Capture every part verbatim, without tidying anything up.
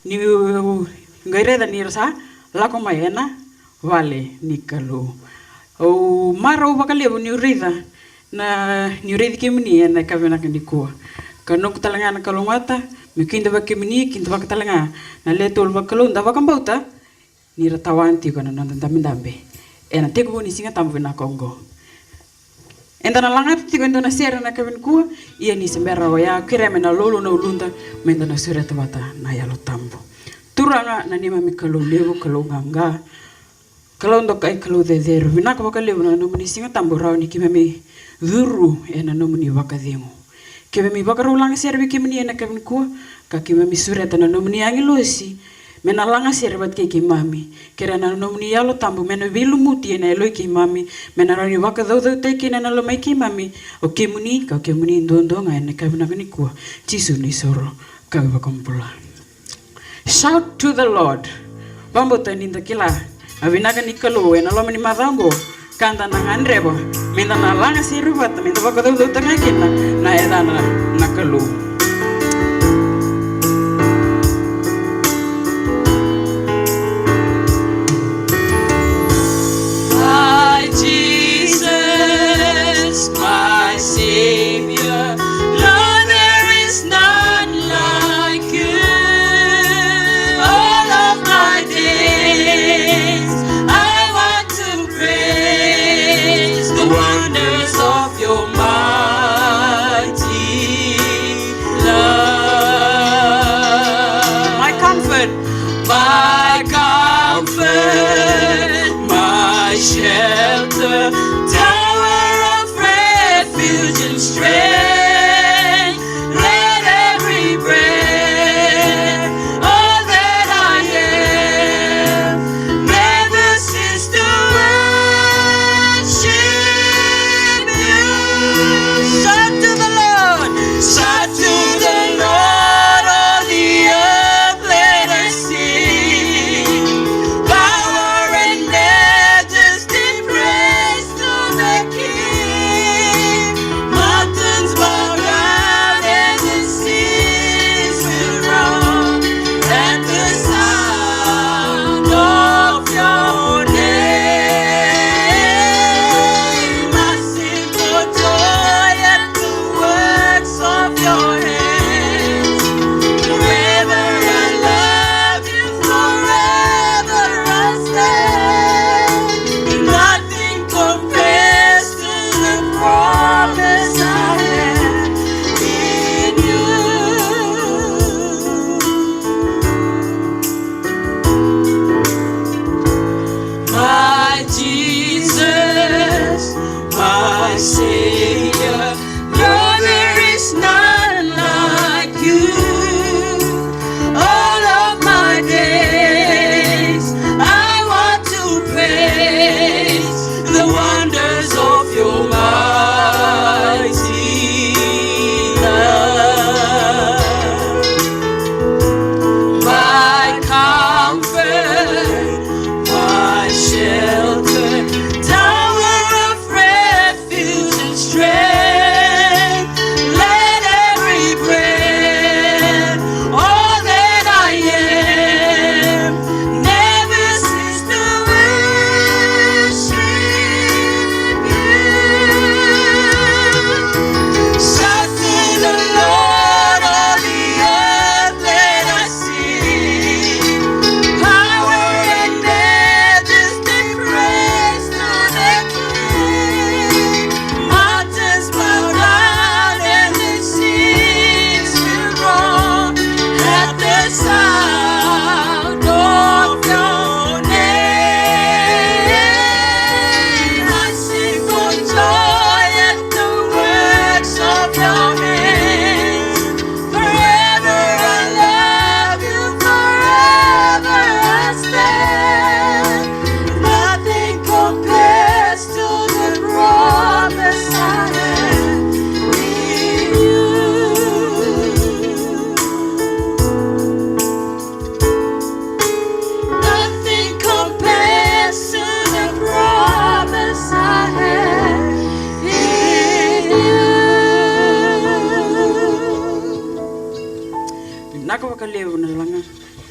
Niu qai raica ni ra sa lako mai ena vale ni Kalou. Au marau vakalevu niu raica na, niu raici kemuni ena yakavi vinaka nikua. Ka noqu tale ga na kalougata meu kidavaki kemuni, kidavaka tale ga na le tolu vakalou da vakabauta ni ra tawana tiko na noda dabedabe ena tekivu ni Siga Tabu vinaka oqo. Eda na lagata tiko e dua na sere na yakavi nikua, ia ni se bera oya, kerea me na lolo na uluda, me da na sureta vata na Yalo Tabu. Turaga na neimami Kalou levu, Kalou qaqa, Kalou dokai, Kalou cecere, vinaka vakalevu na nomuni Siga Tabu rawa ni keimami curu ena nomuni vakacegu. Keimami vakarau lagasere vei kemuni ena yakavi nikua, ka keimami sureta na nomuni agilosi me na lagasere vata kei keimami. Kerea na nomuni Yalo Tabu me na veilumuti ena yaloi keimami, me na rawa ni vakacaucautaki kina na lomai keimami. O kemuni, ka o kemuni duadua ga ena yakavi vinaka nikua. Jisu na isoro ka iVakabula. Shout to the Lord. Vakabauta ni da kila na vinaka ni Kalou ena loma ni macawa oqo, ka da na gadreva me da na lagasere vata, me da vakacaucautaka ga kina na yacana na Kalou. My Jesus, my Savior, Lord, there is none like you. All of my days, I want to praise the wonders of your mighty love. My comfort, my comfort, my shelter, tower of refuge and strength. Let every breath, all that I am, never cease to worship you. Shout to the Lord, shout to the Lord, all the earth, let us sing. Power and majesty, praise the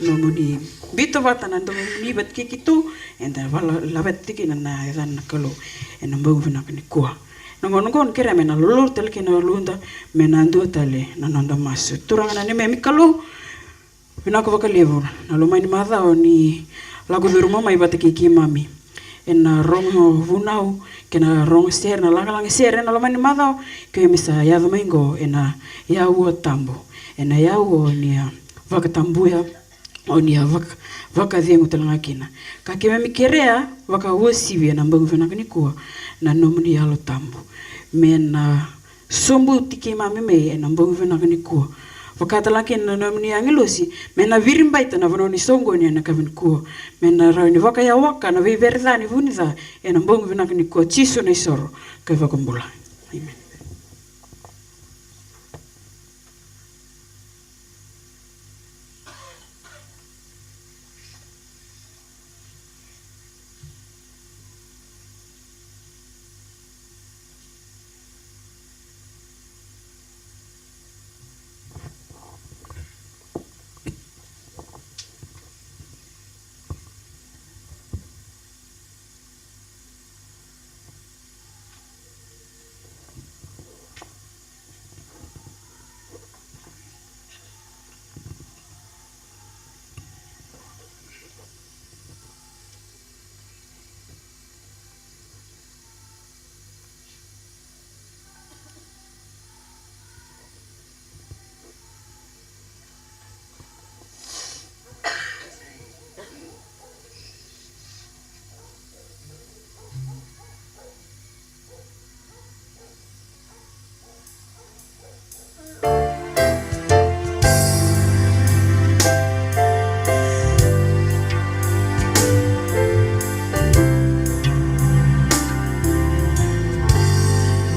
nomuni biuta vata na domomuni vata kei keitou, eda vala laveta tiko kina na yacana na Kalou ena bogi vinaka nikua. Na gauna oqo au kerea me na lololo tale kina na yaloda, me na dua tale na noda masu. Turaga na neimami Kalou, vinaka vakalevu na loma ni macawa ni lako curuma mai vata kei keimami ena rogo vunau kei na rogo sere, na lagalaga sere ena loma ni macawa. Keimami sa yaco mai oqo ena yaua tabu, ena yaua ni a vakatabuya, o ni a vaka, vakacegu tale ga kina. Ka keimami kerea vakauasivi ena bogi vinaka nikua na nomuni Yalo Tabu me na sobuti keimami mai ena bogi vinaka nikua. Vaka tale ga kina na nomuni agilosi me na viribaita na vanua ni soqoni ena yakavi nikua, me na rawa ni vakayawaka na veivereca ni vunica ena bogi vinaka nikua. Jisu na iSoro kei Vakabula. Emeni.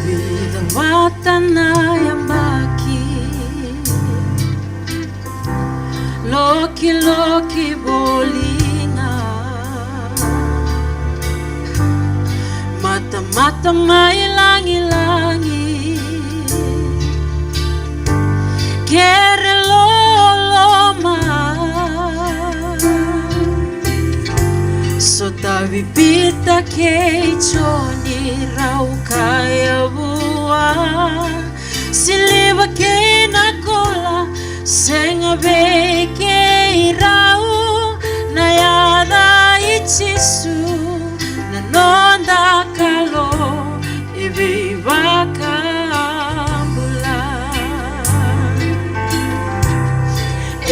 Vica vata na yabaki, lokiloki voli ga, matamata mai lagilagi, kere loloma, sotavi Pita kei Joni, rau kaya vua, siliva kei na koula sega vei keirau, na yaca i Jisu na noda Kalou e veivakabula.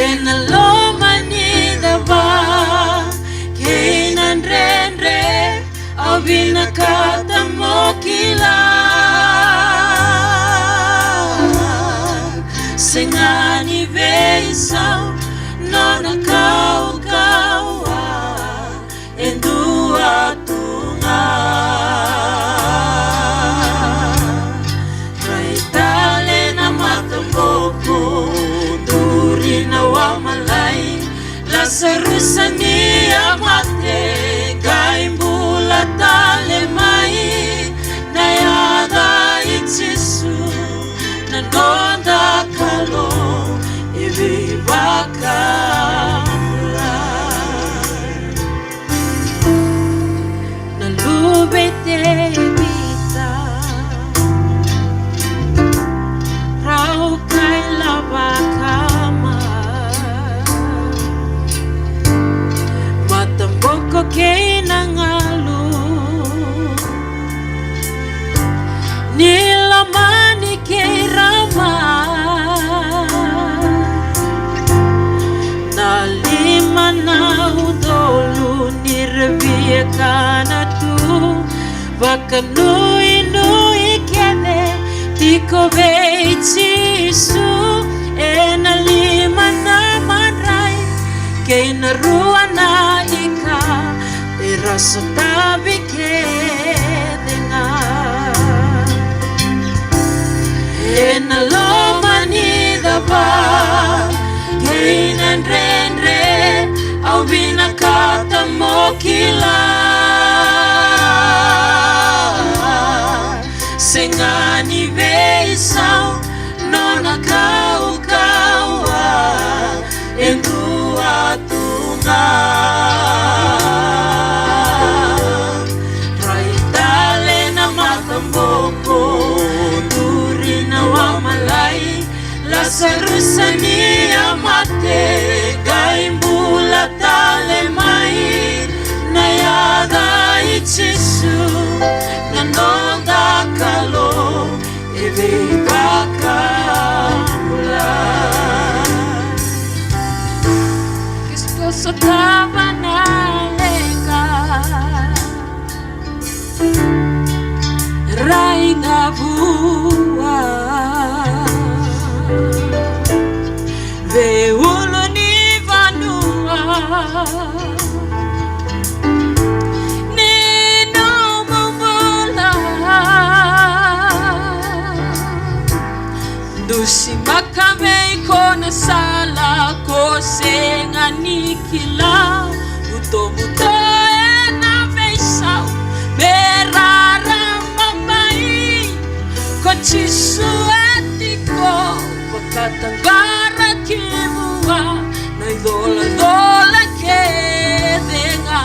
Ena loma ni cava kei na dredre, au vinakata mo kila, sega ni veisau nona kaukauwa, e dua tu ga. Rai tale na mataboko, duri na wamalai, Lasarusa ni a mate, qai bula tale mai, na yaca i Jisu na noda Kalou e veivakabula. Na luve i Tevita, rau kai lavaka mai, mataboko kei na galu, ni lomani keirau mai. Na lima na udolu ni ra via kana tu, vakanuinui kece tiko vei Jisu. Ena lima na madrai kei na rua na ika, era sotavi kece ga. Ena loma ni cava kei na dredre, au vinakata mo kila, sega ni veisau nona kaukauwa, e dua Sotava na leqa rai ga vua vei ulu ni vanua ni nomu bula. Dusimaka vei iko na sala ko sega ni kila. Butobuto ena veisau me rarama mai. Ko Jisu e tiko vakataqara ki vua na icolacola kece ga.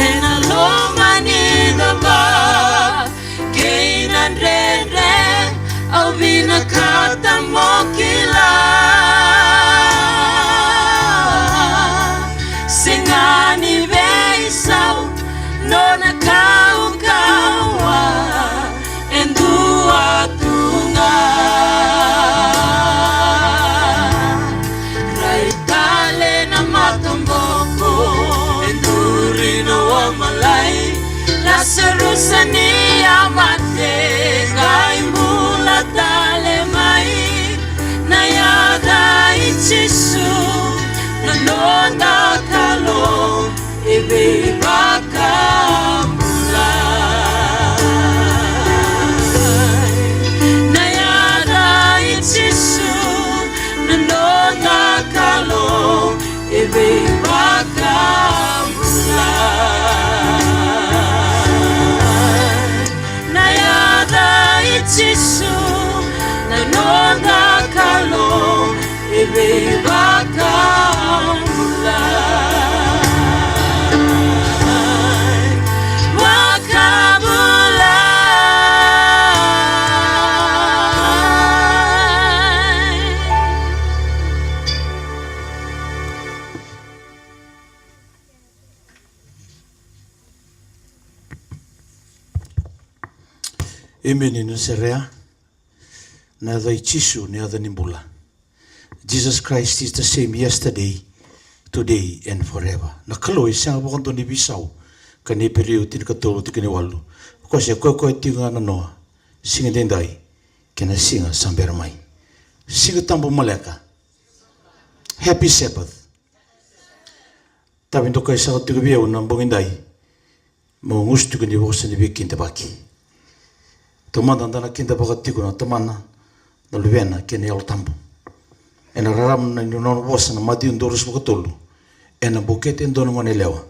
Ena loma ni cava kei na dredre, au vinakata mo kila. Sega ni veisau nona kaukauwa, e dua tu ga. Rai tale na mataboko, e duri na wamalai. Lasarusa ni a mate, qai bula tale mai. Na yaca i Jisu na noda Kalou e veivakabulai. Na yaca i Jisu na noda Kalou e veivakabulai. Na yaca i Jisu na noda Kalou e veivakabulai. Vakabulai. Emeni. Na serea. Na yaca i Jisu na yaca ni bula. Jesus Christ is the same yesterday, today and forever. Na Kalou e sega vakadua ni veisau. Ka ni Iperiu tinikatolu, tikina e walu. Ko se koya koya tiko ga na noa, siga daidai kei na siga sa bera mai. Siga Tabu maleka. Happy Sabbath. Tavi dokai saka tiko vei au na bogi dai. Mo gusu tiko ni vosa ni veikidavaki. Taumada da na kidavaka tiko na Tamana, na Luvena kei na Yalo Tabu. Ena rarama ni nona vosa na Maciu dua ruasagavulu ka tolu. Ena bukete e dua na gone yalewa.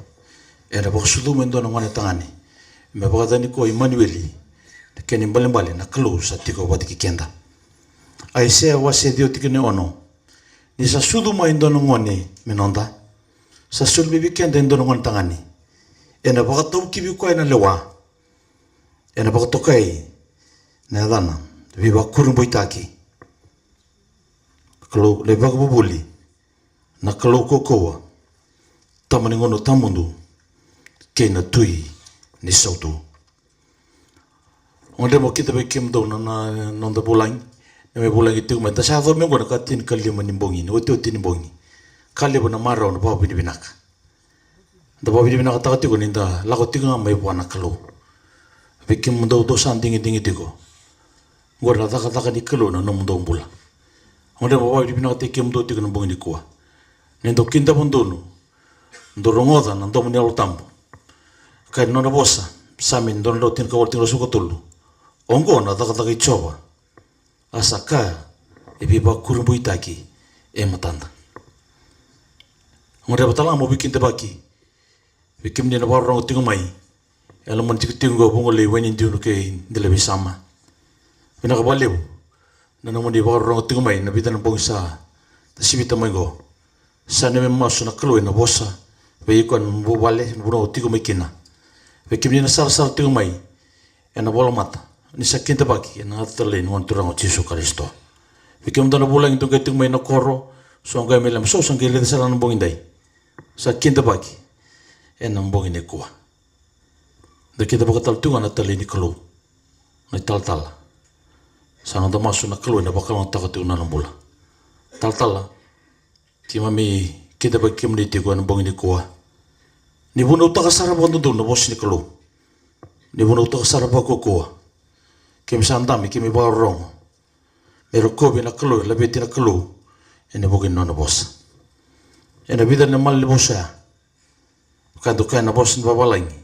Ena vakasucuma e dua na gone tagane. Me vakayacani koya o Imanueli. Na kena ibalebale na Kalou sa tiko vata kei keda. Aisea wase ciwa tikina e ono. Ni sa sucu mai e dua na gone me noda. Sa soli mai vei keda e dua na gone tagane. Ena vakataukivi koya na lewa. Ena vakatokai na yacana, veivakurabuitaki. Kalou na ivakavuvuli, na Kalou kaukauwa, Tama ni gauna tawamudu, kei na Tui ni sautu. Au gadreva mo kidavaki kemudou na, na noda vulagi. Na mai vulagi tiko mai, da sa yaco mai oqo na ka tinikalima ni bogi, na iotioti ni bogi. Ka levu na marau, na vakavinavinaka. Da vakavinavinakataka tiko ni da lako tiko ga mai vua na Kalou. Vei kemudou dou sa digidigi tiko, oqori na cakacaka ni Kalou na nomudou bula. Au gadreva mo vakavinavinakataki kemudou tiko na bogi nikua. Ni dou kidava donu, dou rogoca na domo ni Yalo Tabu. Kaya na nona vosa, Same dua na drau tinikawalu, tinikaruasagavulu ka tolu. Oqo na cakacaka i Jiova, a sa ka e veivakurabuitaki e matada. Au gadreva tale ga mo veikidavaki vei kemuni na vakarorogo tiko mai. E loma ni tikotiko oqo, vuqa lei Wainidiunu kei Delaveisama. Vinaka vakalevu na nomuni vakarorogo tiko mai na vica na bogi sa da sivita mai oqo. Sa neimami masu na Kalou ena vosa vei iko ena vuvale, na vanua o tiko mai kina. Vei kemuni na sarasara tiko mai ena volamata, ni sa kidavaki ena yaca talei ni Gone Turaga o Jisu Karisito. Vei kemudou na vulagi dou qai tiko mai na koro, so qai mai lema, so sa qai raica sara na bogi dai. Sa kidavaki ena bogi nikua. Da kidavaka tale tiko ga na talei ni Kalou, na italatala. Sa noda masu na Kalou ena vakalougatataka tiko na nona bula. Talatala, Keimami kidavaki kemuni tiko ena bogi nikua. Ni vunautaka sara vakadodonu na vosa ni Kalou. Ni vunautaka sara vakaukauwa. Keimami sa dabe, keimami vakarorogo. Me rokovi na Kalou, e laveti na Kalou ena vuku ni nona vosa. Ena vica na malanivosa ya, vaka e dau kaya na vosa ni vavalagi,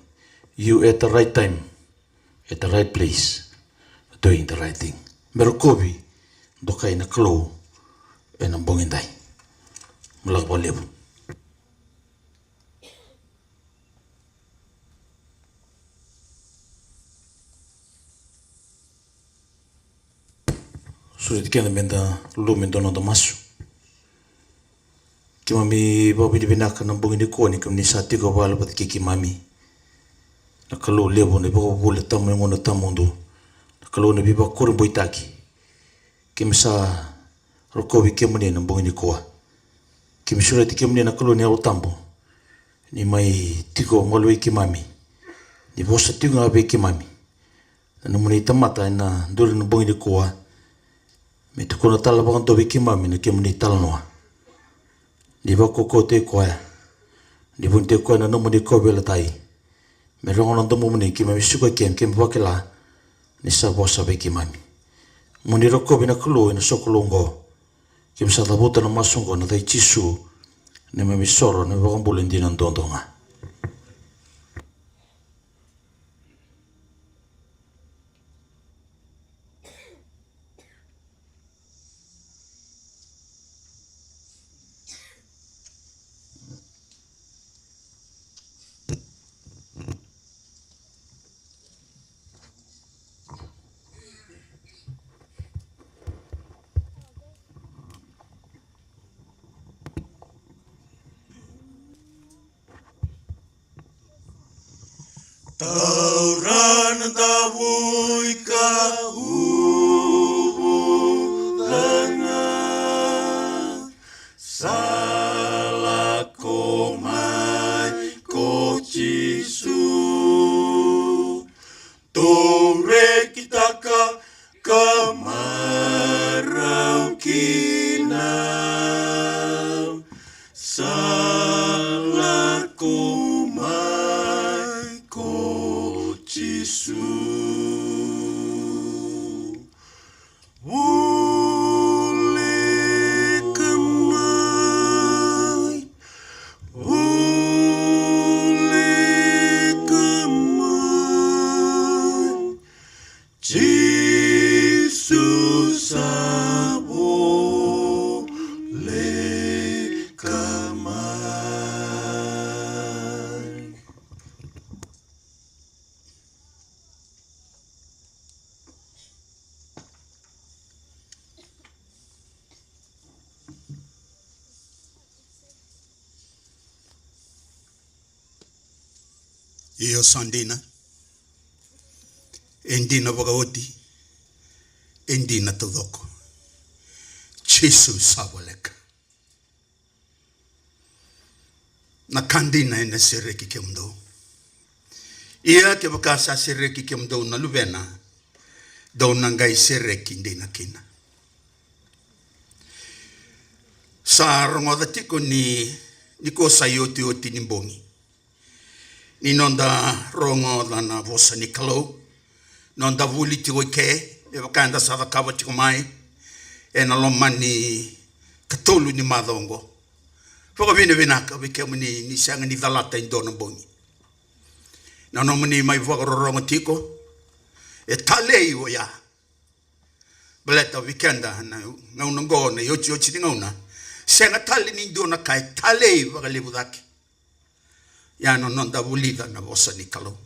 you at the right time, at the right place, doing the right thing. Me rokovi, dokai na Kalou ena bogi edai. Vinaka vakalevu. Sureti keda meda lulu me dua na noda masu. Keimami vakavinavinaka na bogi nikua ni kemuni sa tiko vata kei keimami. Na Kalou levu, na ivakavuvuli tabu ni gauna tawamudu. Na Kalou na veivakurabuitaki. Keimami sa rokovi kemuni na bogi nikua. Keimami sureti kemuni na Kalou ni Yalo Tabu. Ni mai tiko maliwai keimami. Ni vosa tiko ga vei keimami. Na nomuni tamata ena duri na bogi nikua. Me tukuna tale vakadua vei keimami na kemuni talanoa. Ni vakaukauwataki koya. Ni vunitaki koya na nomuni kauveilatai. Me rogo na domomuni, keimami suka kemi, keimami vakila ni sa vosa vei keimami. Mo ni rokovi na Kalou ena sokalou oqo. Keimami sa cavuta na masu oqo ena yaca i Jisu, neimami isoro, neimami iVakabula dina duadua ga. Taura na davui ka uvuca ga. Sa lako mai ko Jisu. Tou rekitaka ka marau kina. Sa lako mai ko Jisu. Voleka mai, voleka mai. Jisu sa voleka mai. Io, sa dina. E dina vakaoti. E dina taucoko. Jisu sa voleka. Na ka dina ena sereki kemudou. Ia kevaka sa sereki kemudou na Luvena, dou na qai sereki dina kina. Sa rogoca tiko ni, ni ko sa iotioti ni bogi. Ni noda rogoca na vosa ni Kalou, noda vuli tiko i ke, me vaka eda sa cakava tiko mai ena loma ni katolu ni macawa oqo. Vakavinavinaka vei kemuni ni sega ni calata e dua na bogi. Na nomuni mai vakarorogo tiko, e talei oya. Baleta vei keda na gauna oqo, na iotioti ni gauna, sega tale ni dua na ka e talei vakalevu cake. Ia na noda vulica na vosa ni Kalou.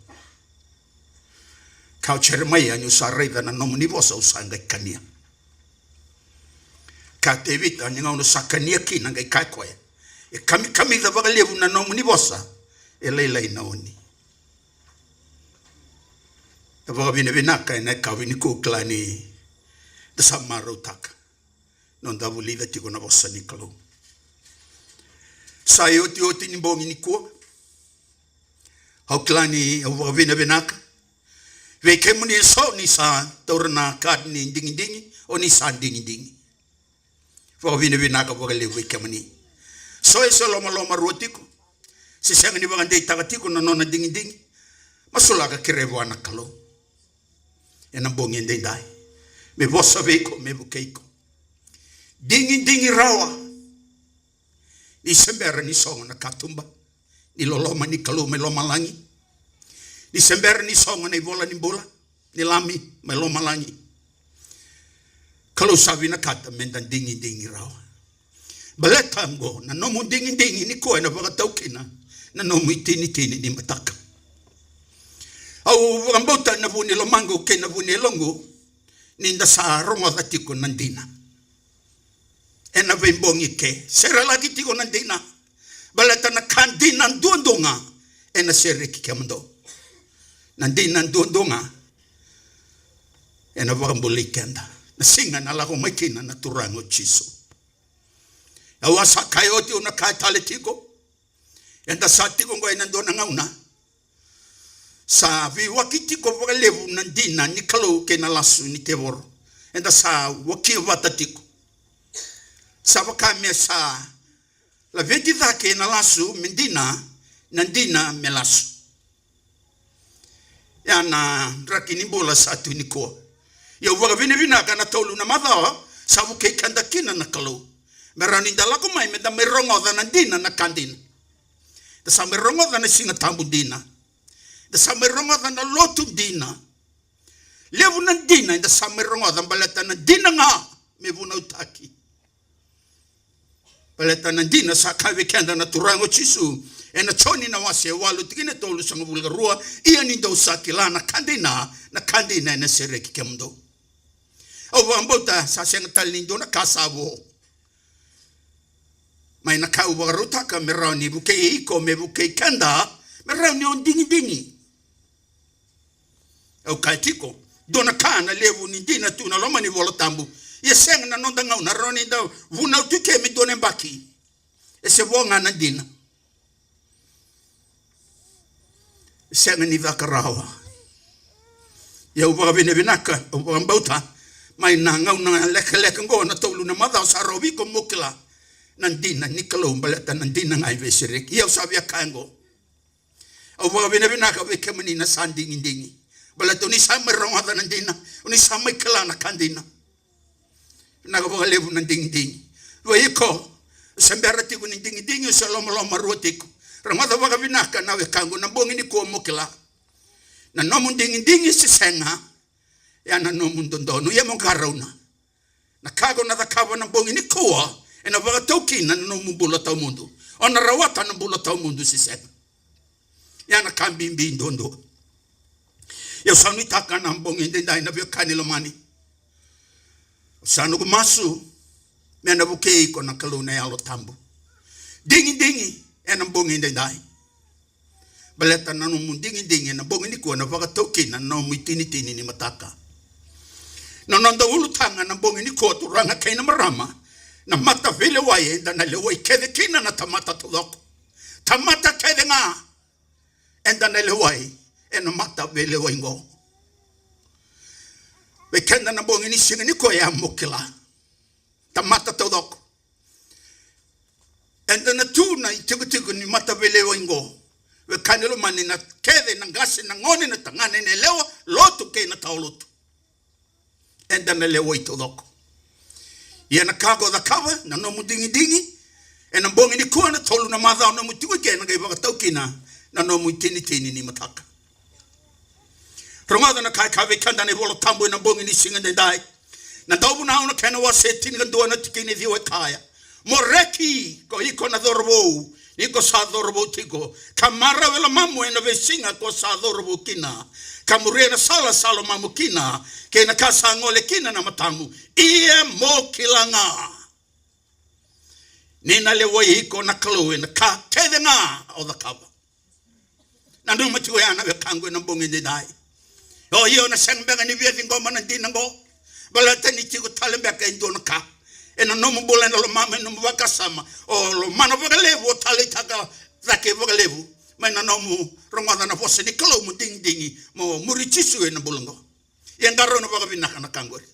Kaya o Jeremaia, niu sa raica na nomuni vosa au sa qai kania. Kaya o Tevita, ni gauna sa kania kina qai kaya o koya, e kamikamica vakalevu na nomuni vosa, e lailai na oni. Na vakavinavinaka ena yakavi nikua, au kila ni da sa marautaka noda vulica tiko na vosa ni Kalou. Sa iotioti ni bogi nikua. Au kila ni au vakavinavinaka vei kemuni eso ni sa taura na kad ni digidigi, o ni sa digidigi. Vakavinavinaka vakalevu vei kemuni. So e se lomaloma rua tiko, se sega ni vakadeitaka tiko na nona digidigi, masulaka, kerea vua na Kalou ena bogi edaidai me vosa vei iko, me vukei iko. Digidigi rawa. Ni se bera ni sogo na katuba ni loloma ni Kalou mai lomalagi. Ni se bera ni sogo na ivola ni bula ni Lami mai lomalagi. Kalou sa vinakata meda digidigi rawa. Baleta oqo, na nomu digidigi nikua ena vakatau kina na nomu itinitini ni mataka. Au vakabauta ena vu ni lomaqu kei na vu ni yaloqu ni da sa rogoca tiko na dina ena veibogi ke. Serelaki tiko na dina, baleta na ka dina duadua ga ena sereki kemudou. Na dina duadua ga ena vakabulai keda na siga ena lako mai kina na Turaga o Jisu. Au a sa kaya oti, au na kaya tale tiko. Eda sa tiko oqo ena dua na gauna sa veiwaki tiko vakalevu na dina ni Kalou kei na lasu ni tevoro. Eda sa wakia vata tiko. Sa vaka me sa laveti cake na lasu me dina, na dina me lasu. Ya na draki ni bula sa tu nikua. Ia au vakavinavinaka na tolu na macawa sa vukei keda kina na Kalou me rawa ni da lako mai, me da mai rogoca na dina, na ka dina. Da sa mai rogoca na Siga Tabu dina. Da sa mai rogoca na lotu dina. Levu na dina eda sa mai rogoca, baleta na dina ga me vunautaki. Baleta na dina sa kaya vei keda na Turaga o Jisu ena Joni na wase e walu, tikina e tolusagavulu ka rua: Ia ni dou sa kila na ka dina, na ka dina ena sereki kemudou. Au vakabauta sa sega tale ni dua na ka sa vo mai na ka au vakarautaka me rawa ni vukei iko, me vukei keda, me rawa ni o digidigi. Au kaya tiko, dua na ka na levu ni dina tu na loma ni Vola Tabu. Ia sega na noda gauna, rawa ni da vunau tu ke me dua na yabaki. E se vo ga na dina. Sega ni caka rawa. Ia au vakavinavinaka, au vakabauta mai na gauna lekaleka oqo, na tolu na macawa sa rawa vei iko mo kila na dina ni Kalou, baleta na dina ga e veisereki. Ia au sa via kaya oqo, au vakavinavinaka vei kemuni na sa digidigi, baleta oni sa mai rogoca na dina, oni sa mai kila na ka dina. Vinaka vakalevu na digidigi. Vei iko se bera tiko ni digidigi, se lomaloma rua tiko, rogoca vakavinaka na wekaqu na bogi nikua mo kila. Na nomu digidigi se sega, ya na nomu dodonu. Ia mo qarauna na ka ko na cakava na bogi nikua, ena vakatau kina na nomu bula tawamudu. O na rawata na bula tawamudu se sega. Ya na ka bibi duadua. Ia au sa nuitaka na bogi edaidai, na veiwekani lomani, au sa noqu masu me na vukei iko na Kalou na Yalo Tabu. Digidigi ena bogi edaidai. Baleta na nomu digidigi ena bogi nikua na vakatau kina na nomu itinitini ni mataka. Na noda ulutaga na bogi nikua, turaga kei na marama, na mataveilewai eda na lewai kece kina na tamata taucoko. Tamata kece ga eda na lewai ena mataveilewai oqo. Vei keda na bogi ni siga nikua, ya mo kila, tamata taucoko, eda na tu na itikotiko ni mataveilewai oqo. Wekani lomani, na kece, na qase, na gone, na tagane, na yalewa, lotu kei na tawa lotu, eda na lewai taucoko. Ia na ka ko cakava, na nomu digidigi ena bogi nikua, na tolu na macawa nomu tiko ike, ena qai vakatau kina na nomu itinitini ni mataka. Rogoca na ka e kaya vei keda na iVola Tabu ena bogi ni siga edaidai. Na Dauvunau na kena wase e tinikadua na tikina e ciwa e kaya: Mo reki ko iko na cauravou, ni ko sa cauravou tiko, ka marau e lomamu ena veisiga ko sa cauravou kina, ka muria na sala sa lomamu kina, kei na ka sa gole kina na matamu. Ia mo kila ga ni na lewai iko na Kalou ena ka kece ga o cakava. Nanuma tiko ya na wekaqu ena bogi edaidai. O io, na sega beka ni via ciqoma na dina oqo, baleta ni tiko tale beka e dua na ka ena nomu bula, ena lomamu, ena nomu vakasama. O lomana vakalevu, o taleitaka cake vakalevu mai na nomu rogoca na vosa ni Kalou, mo digidigi, mo muri Jisu ena bula oqo. Ia qarauna vakavinaka na ka oqori.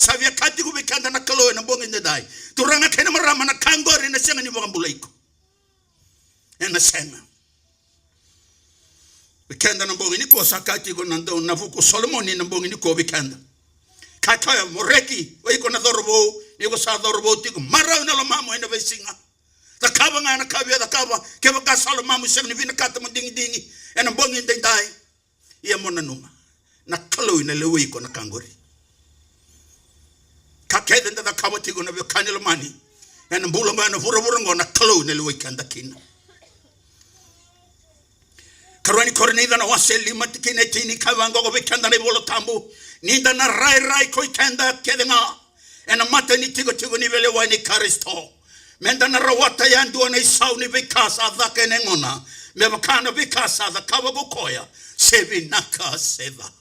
Sa via kaya tiko vei keda na Kalou ena bogi edaidai, turaga kei na marama, na ka qori ena sega ni vakabulai iko. Ena sega. Vei keda na bogi nikua, sa kaya tiko na dau na vuku o Solomoni na bogi nikua vei keda. Ka kaya, mo reki, o iko na cauravou, ni ko sa cauravou tiko, marau na lomamu ena veisiga. Cakava ga na ka via cakava, kevaka sa lomamu sega ni vinakata mo digidigi ena bogi edaidai. Ia mo nanuma, na Kalou ena lewai iko na ka qori. Ka kece eda cakava tiko na veiwekani lomani ena bula qo, ena vuravura qo, na Kalou ena lewai keda kina. Karua ni Korinica na wase lima tikina e tini, ka vaqo vei keda na iVola Tabu: Ni da na rairai koi keda kece ga ena mata ni tikotiko ni veilewai nei Karisito, meda na rawata yadua na isau ni veika sa caka ena yagona, me vaka na veika sa cakava ko koya, se vinaka se ca.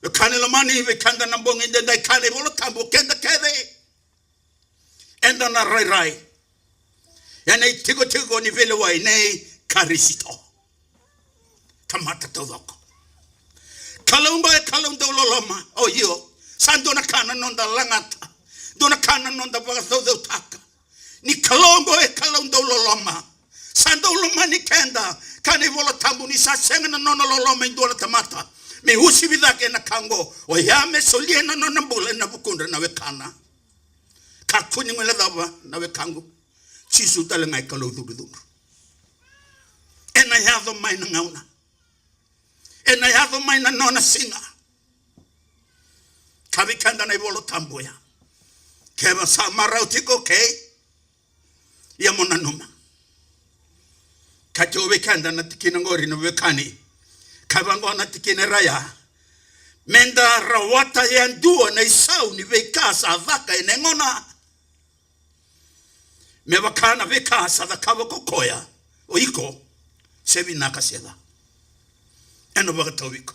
Veiwekani lomani, vei keda na bogi edaidai, kaya na iVola Tabu, keda kece eda na rairai ena itikotiko ni veilewai nei Karisito. Tamata taucoko. Kalou qo e Kalou dau loloma. O io, sa dua na ka na noda lagata, dua na ka na noda vakacaucautaka. Ni Kalou qo e Kalou dau loloma. Sa dau lomani keda. Kaya na iVola Tabu ni sa sega na nona loloma e dua na tamata me uasivi cake ena ka qo, oya me solia na nona bula ena vukudra na wekana. Kakua ni guilecava na wekaqu. Jisu tale ga e Kalou cudrucudru. Ena yaco mai na gauna. Ena yaco mai na nona siga. Kaya vei keda na iVola Tabu ya, kevaka sa marau tiko, okay, ia mo nanuma. Kaya tiko vei keda na tikina qori na veiwekani, ka vaqo na tikina e ra ya: Meda rawata yadua na isau ni veika sa caka ena yagona, me vaka na veika sa cakava ko koya, o iko, se vinaka se ca. Ena vakatauvi iko.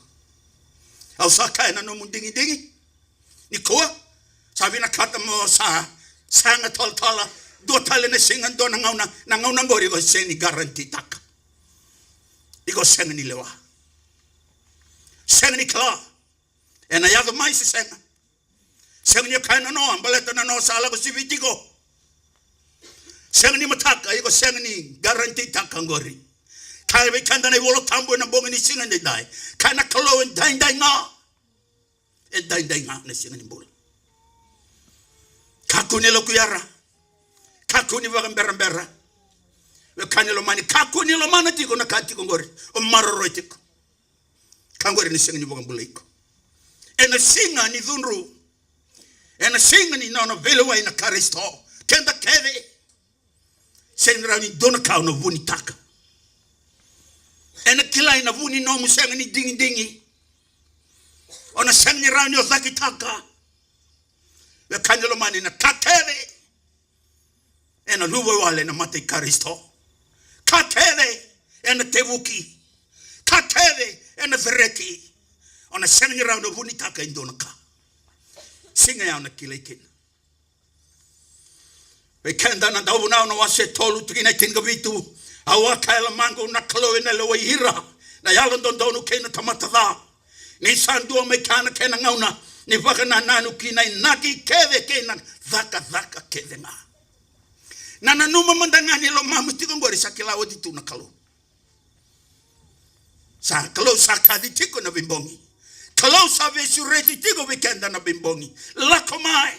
Au sa kaya na nomu digidigi nikua, sa vinakata mo sa saga talatala dua tale na siga, dua na gauna. Na gauna qori iko sega ni guarantee-taka. Iko sega ni lewa. Sega ni kila ena yaco mai se sega. Sega ni kaya na noa, baleta na noa sa lako sivi tiko. Sega ni mataka, iko sega ni guarantee-taka qori. Kaya vei keda na iVola Tabu ena bogi ni siga edaidai, kaya na Kalou, e daidai ga. E daidai ga na siga ni bula. Kakua ni lokuyara. Kakua ni vakaberabera. Veiwekani lomani, kakua ni lomana tiko na ka tiko qori. O maroroi tiko. Ka qori ena sega ni vakabulai iko. Ena siga ni cudru, ena siga ni nona veilewai na Karisito, keda kece, sega ni rawa ni dua na ka o na vunitaka. Ena kilai na vu ni nomu sega ni digidigi. O na sega ni rawa ni o cakitaka. Veiwekani lomani, na ka kece ena luvawale ena mata i Karisito. Ka kece ena tevuki. Ka kece ena cereki. O na sega ni rawa ni o vunitaka e dua na ka. Siga ya o na kilai kina. Vei keda na Dauvunau na wase tolu tikina e tinikavitu: Au a kaya, lomaqu na Kalou ena lewai ira na yalododonu kei na tamata ca. Ni sa dua mai kea na kena gauna ni vakanananu ki na inaki kece kei na cakacaka kece ga. Na nanuma mada ga ni lomamu tiko qori sa kila oti tu na Kalou. Sa Kalou sa kaci tiko na veibogi. Kalou sa veisureti tiko vei keda na veibogi. Lako mai.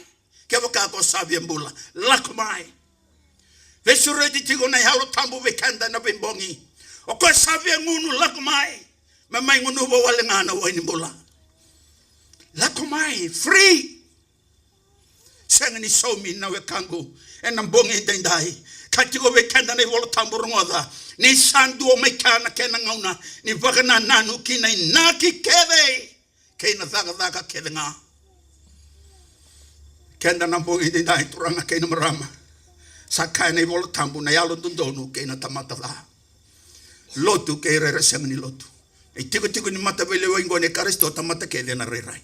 Kevaka ko sa via bula, lako mai. Veisureti tiko na Yalo Tabu vei keda na veibogi. O koya sa via gunu, lako mai. Me mai gunuva wale ga na wai ni bula. Lako mai, free. Sega ni saumi na wekaqu ena bogi edaidai. Ka tiko vei keda na iVola Tabu, rogoca. Ni sa dua mai kea na kena gauna ni vakanananu ki na inaki kece kei na cakacaka kece ga. Keda na bogi edaidai, turaga kei na marama, sa kaya na iVola Tabu na yalododonu kei na tamata ca. Lotu kei ira era sega ni lotu. Na itikotiko ni mataveilewai qo nei Karisito, tamata kece ena rairai.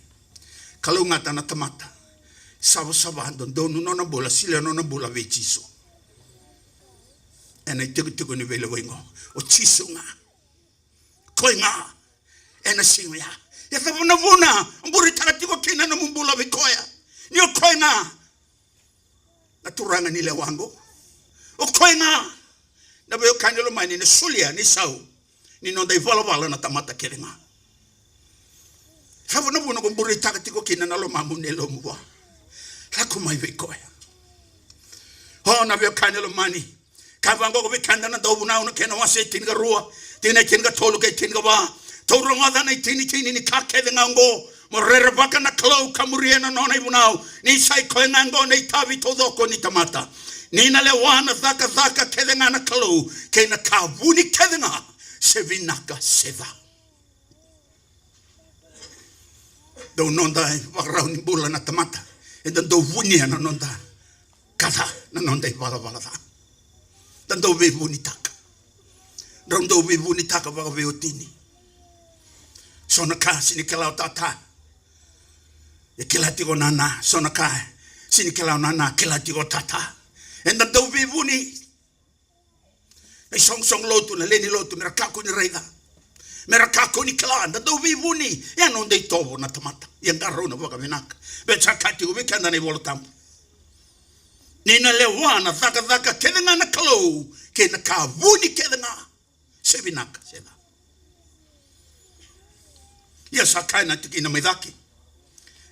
Kalougata na tamata. Savasava, dodonu nona bula, solia nona bula vei Jisu. Ena itikotiko ni veilewai qo, o Jisu ga. Koi ga ena siga ya. Ia cava na vuna o buritaka tiko kina na nomu bula vei koya. Ni o koya ga na turaga ni lewa qo. O koya ga na veiwekani lomani na solia na isau ni noda ivalavala na tamata kece ga. Cava na vuna ko bureitaka tiko kina na lomamu na yalomu vua? Lako mai vei koya. O na veiwekani lomani, ka vaqo ko vei keda na Dauvunau na kena wase e tinikarua, tikina e tinikatolu kei tinikava. Tou rogoca na itinitini ni ka kece ga oqo. Mo rerevaka na Kalou ka muria na nona ivunau, ni sa i koya ga oqo na itavi taucoko ni tamata. Ni na lewa na cakacaka kece ga na Kalou kei na ka vuni kece ga se vinaka se ca. Dau noda ivakarau ni bula na tamata, eda dau vunia na noda ka ca, na noda ivalavala ca. Da dau veivunitaka. Drau dau veivunitaka vakaveiwatini. So na ka sini kila o tata, e kila tiko o nana. So na ka sini kila o nana, kila tiko o tata. Eda dau veivuni. Na isoqosoqo lotu, na lewe ni lotu, me ra kakua ni raica, me ra kakua ni kila, da dau veivuni. Ia noda itovo na tamata. Ia qarauna vakavinaka. Vei sa kaya tiko vei keda na iVola Tabu, ni na lewa na cakacaka kece ga na Kalou kei na ka vuni kece ga, se vinaka se ca. Ia sa kaya na tikina mai cake,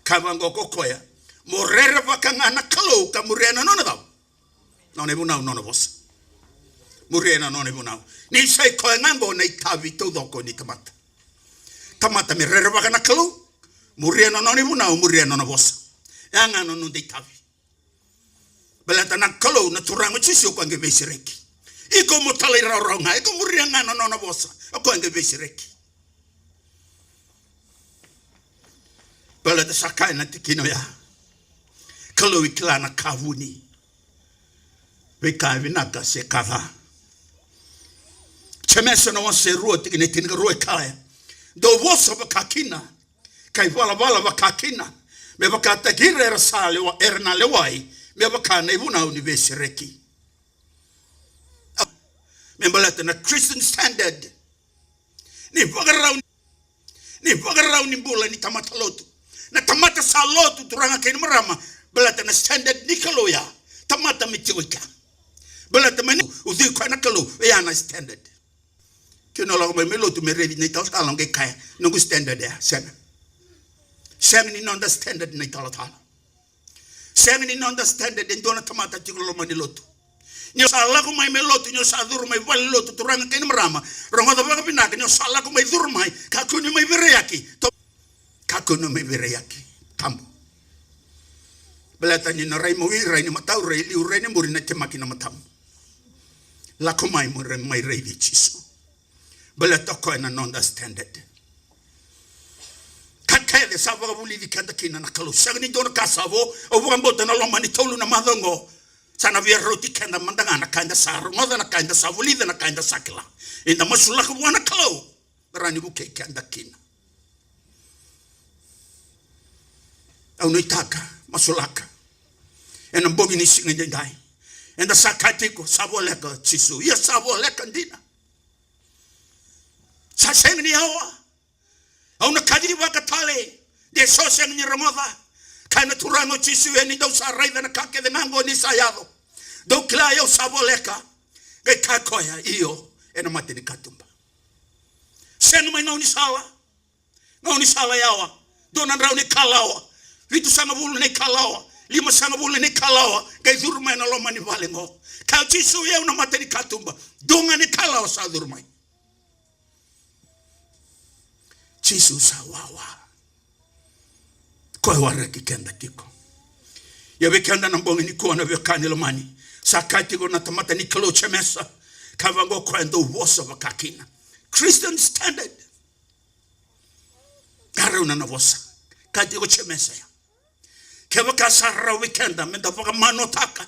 ka vaqo ko koya, mo rerevaka ga na Kalou ka muria na nona cau, nona ivunau, nona vosa. Muria na nona ivunau, ni sa i koya ga oqo na itavi taucoko ni tamata. Tamata me rerevaka na Kalou, muria na nona ivunau, muria na nona vosa. Ya ga na noda itavi. Baleta na Kalou na Turaga o Jisu o koya qai veisereki. Iko mo talairawarawa ga, iko muria ga na nona vosa, o koya qai veisereki. Baleta sa kaya na tikina oya, Kalou e kila na ka vuni, veika e vinaka se ka ca. Jemesa na wase e rua tikina e tinikarua e kaya, dou vosa vakakina, ka ivalavala vakakina, me vakataki ira era sa lewa, era na lewai, me vaka na ivunau ni veisereki. Me baleta na Christian standard ni vakarau, ni vakarau ni bula ni tamata lotu. Na tamata sa lotu, turaga kei na marama, baleta na standard ni Kalou ya. Tamata me tiko i kea. Baleta me ucui koya na Kalou, oya na standard. Kena o lako mai me lotu me raici na italatala, o qai kaya, noqu standard ya, sega. Sega ni noda standard na italatala. Sega ni noda standard e dua na tamata tiko loma ni lotu. Ni o sa lako mai me lotu, ni o sa curu mai vale ni lotu, turaga kei na marama, rogoca vakavinaka, ni o sa lako mai, curu mai, kakua ni mai veiraiyaki. To-, kakua ni mai veiraiyaki. Tabu. Baleta ni na rai mawi, rai ni matau, rai liu, rai ni muri, na temaki na matamu. Lako mai mo rai, mai raici Jisu. Baleta o koya na noda standard. Ka kece sa vakavulici keda kina na Kalou. Sega ni dua na ka sa vo. Au vakabauta na loma ni tolu na macawa oqo sa na via rauti keda mada ga na ka eda sa rogoca, na ka eda sa vulica, na ka eda sa kila. Eda masulaka vua na Kalou me rawa ni vukei keda kina. Au nuitaka, masulaka, ena bogi ni siga edaidai, eda sa kaya tiko, sa voleka o Jisu. Ia sa voleka dina. Sa sega ni yawa. Au na kacivaka tale, de so sega ni rogoca. Kaya na Turaga o Jisu, ia ni dou sa raica na ka kece ga oqo ni sa yaco, dou kila, ia au sa voleka. Qai kaya koya, io, ena mata ni katuba. Sega mai gaunisala. Gaunisala yawa. Dua na drau ni kalawa. Vitusagavulu ni kalawa. Limasagavulu ni kalawa. Qai curu mai na loma ni vale qo. Kaya o Jisu, ia au na mata ni katuba. Dua ga ni kalawa sa curu mai. Jisu sa wawa. Koya waraki keda tiko. Ia vei keda na bogi nikua na veiwekani lomani, sa kaya tiko na tamata ni Kalou o Jemesa, ka vaqo koya, dou vosa vakakina. Christian standard. Qarauna na vosa. Kaya tiko o Jemesa ya, kevaka sa rawa vei keda meda vakamanotaka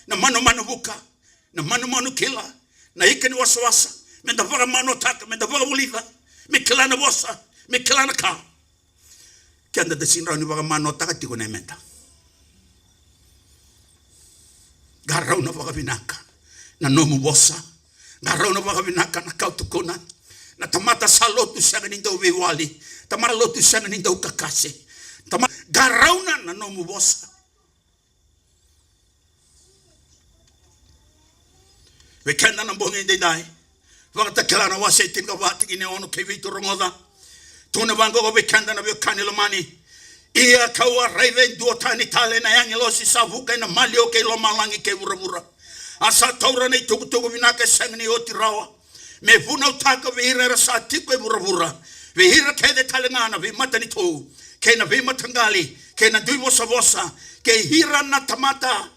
na manumanu vuka, na manumanu kila, na ika ni wasawasa, meda vakamanotaka, meda vakavulica, me kila na vosa, me kila na ka. Keda da sega ni rawa ni vakamanotaka tiko na yameda. Qarauna vakavinaka na nomu vosa. Qarauna vakavinaka na ka o tukuna. Na tamata sa lotu sega ni dau veiwali. Tamata lotu sega ni dau kakase. Tama, qarauna na nomu vosa. Vei keda na bogi edaidai, Vakatakila na wase e tinikava, tikina e ono kei vitu, rogoca. Tukuna vaqo vei keda na veiwekani lomani: Ia ka'u a raica e dua tani tale na agilosi sa vuka ena maliwa kei lomalagi kei vuravura. A sa taura na itukutuku vinaka e sega ni oti rawa, me vunautaka vei ira era sa tiko e vuravura, vei ira kece tale ga na veimatanitu kei na veimataqali kei na dui vosavosa kei ira na tamata.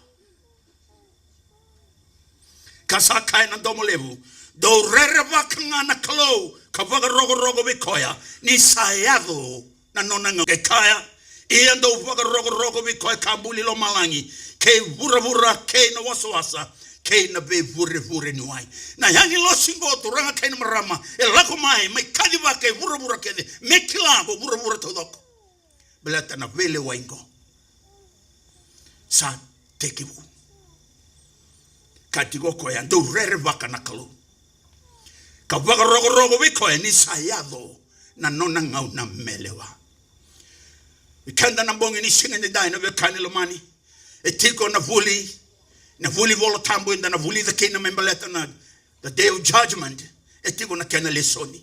Ka sa kaya na domo levu: Dou rerevaka ga na Kalou, ka vakarokoroko vei koya, ni sa yaco na nona gauna. Qai kaya: Ia dou vakarokoroko vei koya ka buli lomalagi kei vuravura kei na wasawasa kei na veivurevure ni wai. Na agilosi qo, turaga kei na marama, e lako mai, mai kacivaka e vuravura kece, me kila ko vuravura taucoko. Baleta na veilewai qo sa tekivu. Ka tiko o koya: Dou rerevaka na Kalou, ka vakarokoroko vei koya, ni sa yaco na nona gauna me lewa. Vei keda na bogi ni siga edaidai na veiwekani lomani, e tiko na vuli, na vuli Vola Tabu eda na vulica kina me baleta na the day of judgment. E tiko na kena lesoni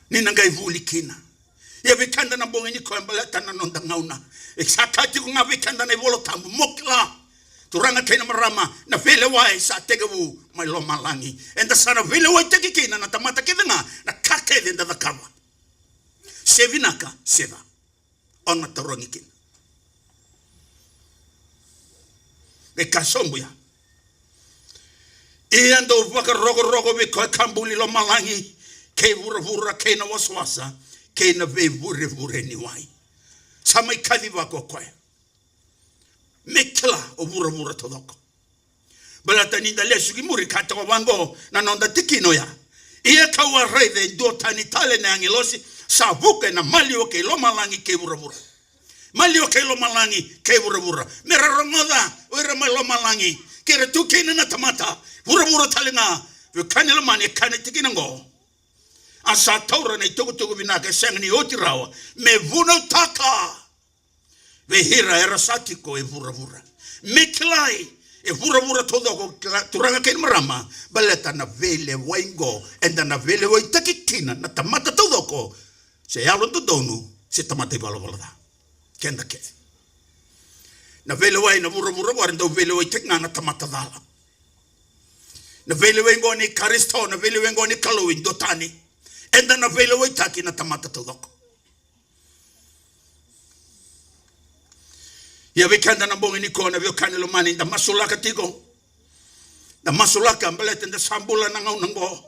ni na qai vuli kina. Ia vei keda na bogi nikua e baleta na noda gauna. E sa kaya tiko ga vei keda na iVola Tabu, mo kila, turaga kei na marama, na veilewai sa tekivu mai lomalagi. Eda sa na veilewaitaki kina na tamata kece ga, na ka kece eda cakava, se vinaka se ca, o na tarogi kina. Qai kaya sobu ya: Ia dou vakarokoroko vei koya ka buli lomalagi kei vuravura kei na wasawasa kei na veivurevure ni wai. Sa mai kacivaka o koya me kila o vuravura taucoko. Baleta ni da lesu ki muri, ka toka vaqo na noda tikina oya: Ia ka'u a raica e dua tani tale na agilosi sa vuka ena maliwa kei lomalagi kei vuravura. Maliwa kei lomalagi kei vuravura. Me ra rogoca o ira mai lomalagi, kei ira tu kina na tamata vuravura tale ga. Veiwekani lomani, e kaya na tikina qo: A sa taura na itukutuku vinaka e sega ni oti rawa, me vunautaka vei ira era sa tiko e vuravura. Me kilai e vuravura taucoko, kila, turaga kei na marama, baleta na veilewai qo eda na veilewaitaki kina na tamata taucoko, se yalododonu se tamata ivalavala ca. Keda kece. Na veilewai na vuravura qo era dau veilewaitaki ga na tamata cala. Na veilewai qo ni Karisito, na veilewai qo ni Kalou, e dua tani. Eda na veilewaitaki na tamata taucoko. Ia vei keda na bogi nikua na veiwekani lomani, da masulaka tiko. Da masulaka baleta da sa bula na gauna qo.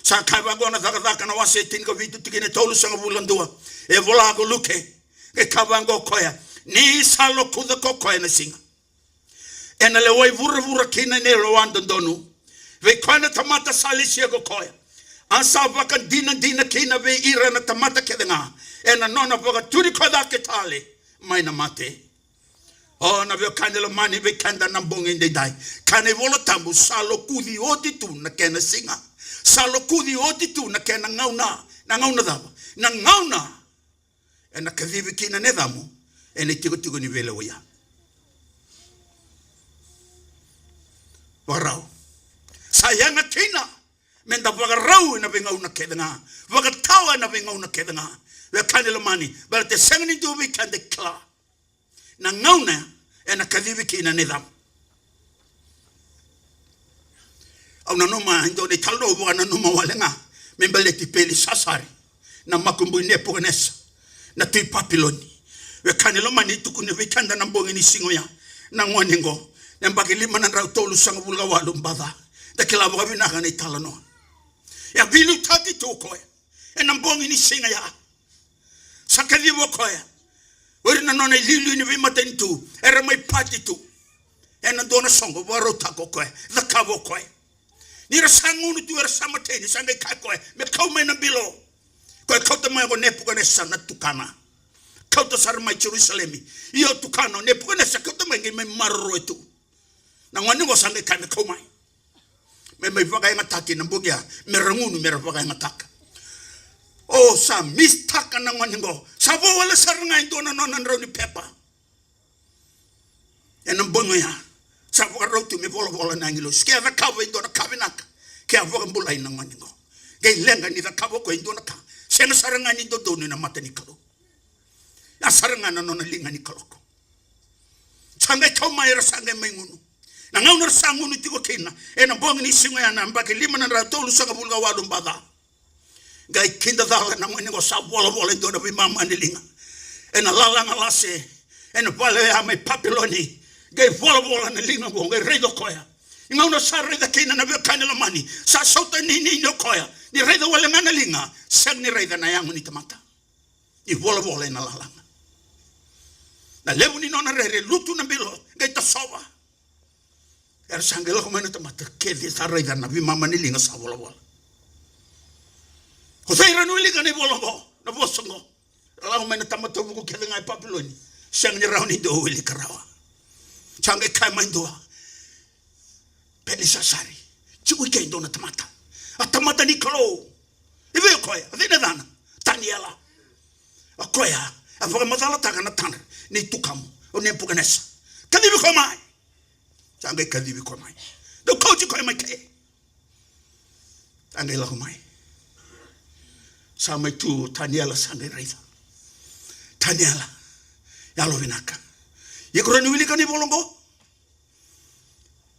Sa kaya vaqo na Cakacaka na wase e tinikavitu, tikina e tolusagavulu ka dua. E vola ko Luke, e kaya vaqo o koya: Ni sa lokuca ko koya na siga, ena lewai vuravura kina ena iloa dodonu vei koya na tamata sa lesia ko koya. A sa vakadinadina kina vei ira na tamata kece ga ena nona vakaturi koya cake tale mai na mate. O, na veiwekani lomani, vei keda na bogi edaidai, kaya na iVola Tabu, sa lokuci oti tu na kena siga. Sa lokuci oti tu na kena gauna. Na gauna cava? Na gauna ena kacivi kina na yacamu ena itikotiko ni veilewai ya. Vakarau. Sa yaga kina meda vakarau ena veigauna kece ga, vakatawa ena veigauna kece ga. Veiwekani lomani, baleta e sega ni dua vei keda e kila na gauna ena kacivi kina na yacamu. Au nanuma e dua na italanoa au vakananuma wale ga me baleti Pelisasari, na makubui Nepukanesa, na tui Papiloni. Veiwekani lomani, tukuni vei keda na bogi ni siga oya na gone qo, na yabaki lima na drau tolusagavulu ka walu B C. Da kila vakavinaka na italanoa. E a veiliutaki tu o koya ena bogi ni siga ya. Sa kaciva o koya o ira na nona iliuliu ni veimatanitu, era mai pati tu ena dua na soqo, vakarautaka o koya, cakava o koya. Ni ra sa gunu tu, era sa mateni, sa qai kaya o koya, me kau mai na bilo. Koya kauta mai ko Nepukanesa na tukana. Kauta sara mai Jerusalemi. Io, tukana o Nepukanesa, kauta mai, qai mai maroroya tu. Na gone qo sa qai kaya me kau mai. Me mai vakayagataki na bogi ya, me ra gunu, me ra vakayagataka. O sa mistaka na gone qo. Sa vo wale sara ga e dua na nona drau ni pepa. Ena bogi oya sa vakarau tu me volavola na agilosi ke a cakava e dua na ka vinaka, ke a vakabulai na gone qo. Qai leqa ni cakava o koya e dua na ka sega sara ga ni dodonu ena mata ni Kalou. A sara ga na nona liga ni kaloko. Sa qai kau mai, era sa qai mai gunu. Na gauna era sa gunu tiko kina ena bogi ni siga oya, na yabaki lima na drau tolusagavulu ka walu baca. Qai kidacala na gone qo, sa volavola e dua na veimama ni liga. Ena lalaga lase ena vale oya mai Papiloni, qai volavola na liga qo, qai raica o koya. Ni gauna sa raica kina na veiwekani lomani, sa sautaninini o koya ni raica wale ga na liga, sega ni raica na yago ni tamata. Ni volavola ena lalaga. Na levu ni nona rere, lutu na bilo, qai tasova. Era sa qai lako mai na tamata kece, sa raica na veimama ni liga sa volavola. O cei rawa ni wilika na ivola qo, na vosa qo? Era lako mai na tamata vuku kece ga e Papiloni, sega ni rawa ni dua wilika rawa. Sa qai kaya mai dua, Pelisasari, tiko i ke e dua na tamata, a tamata ni Kalou. I vei o koya? A cei na yacana? Taniela. O koya a vakamacalataka na tadra ni tukamu, o Nepukanesa. Kacivi koya mai. Sa qai kacivi koya mai. Dau kauti koya mai ke. Sa qai lako mai. Sa mai tu o Taniela, sa qai raica. Taniela, yalovinaka. Iko rawa ni wilika na ivola qo?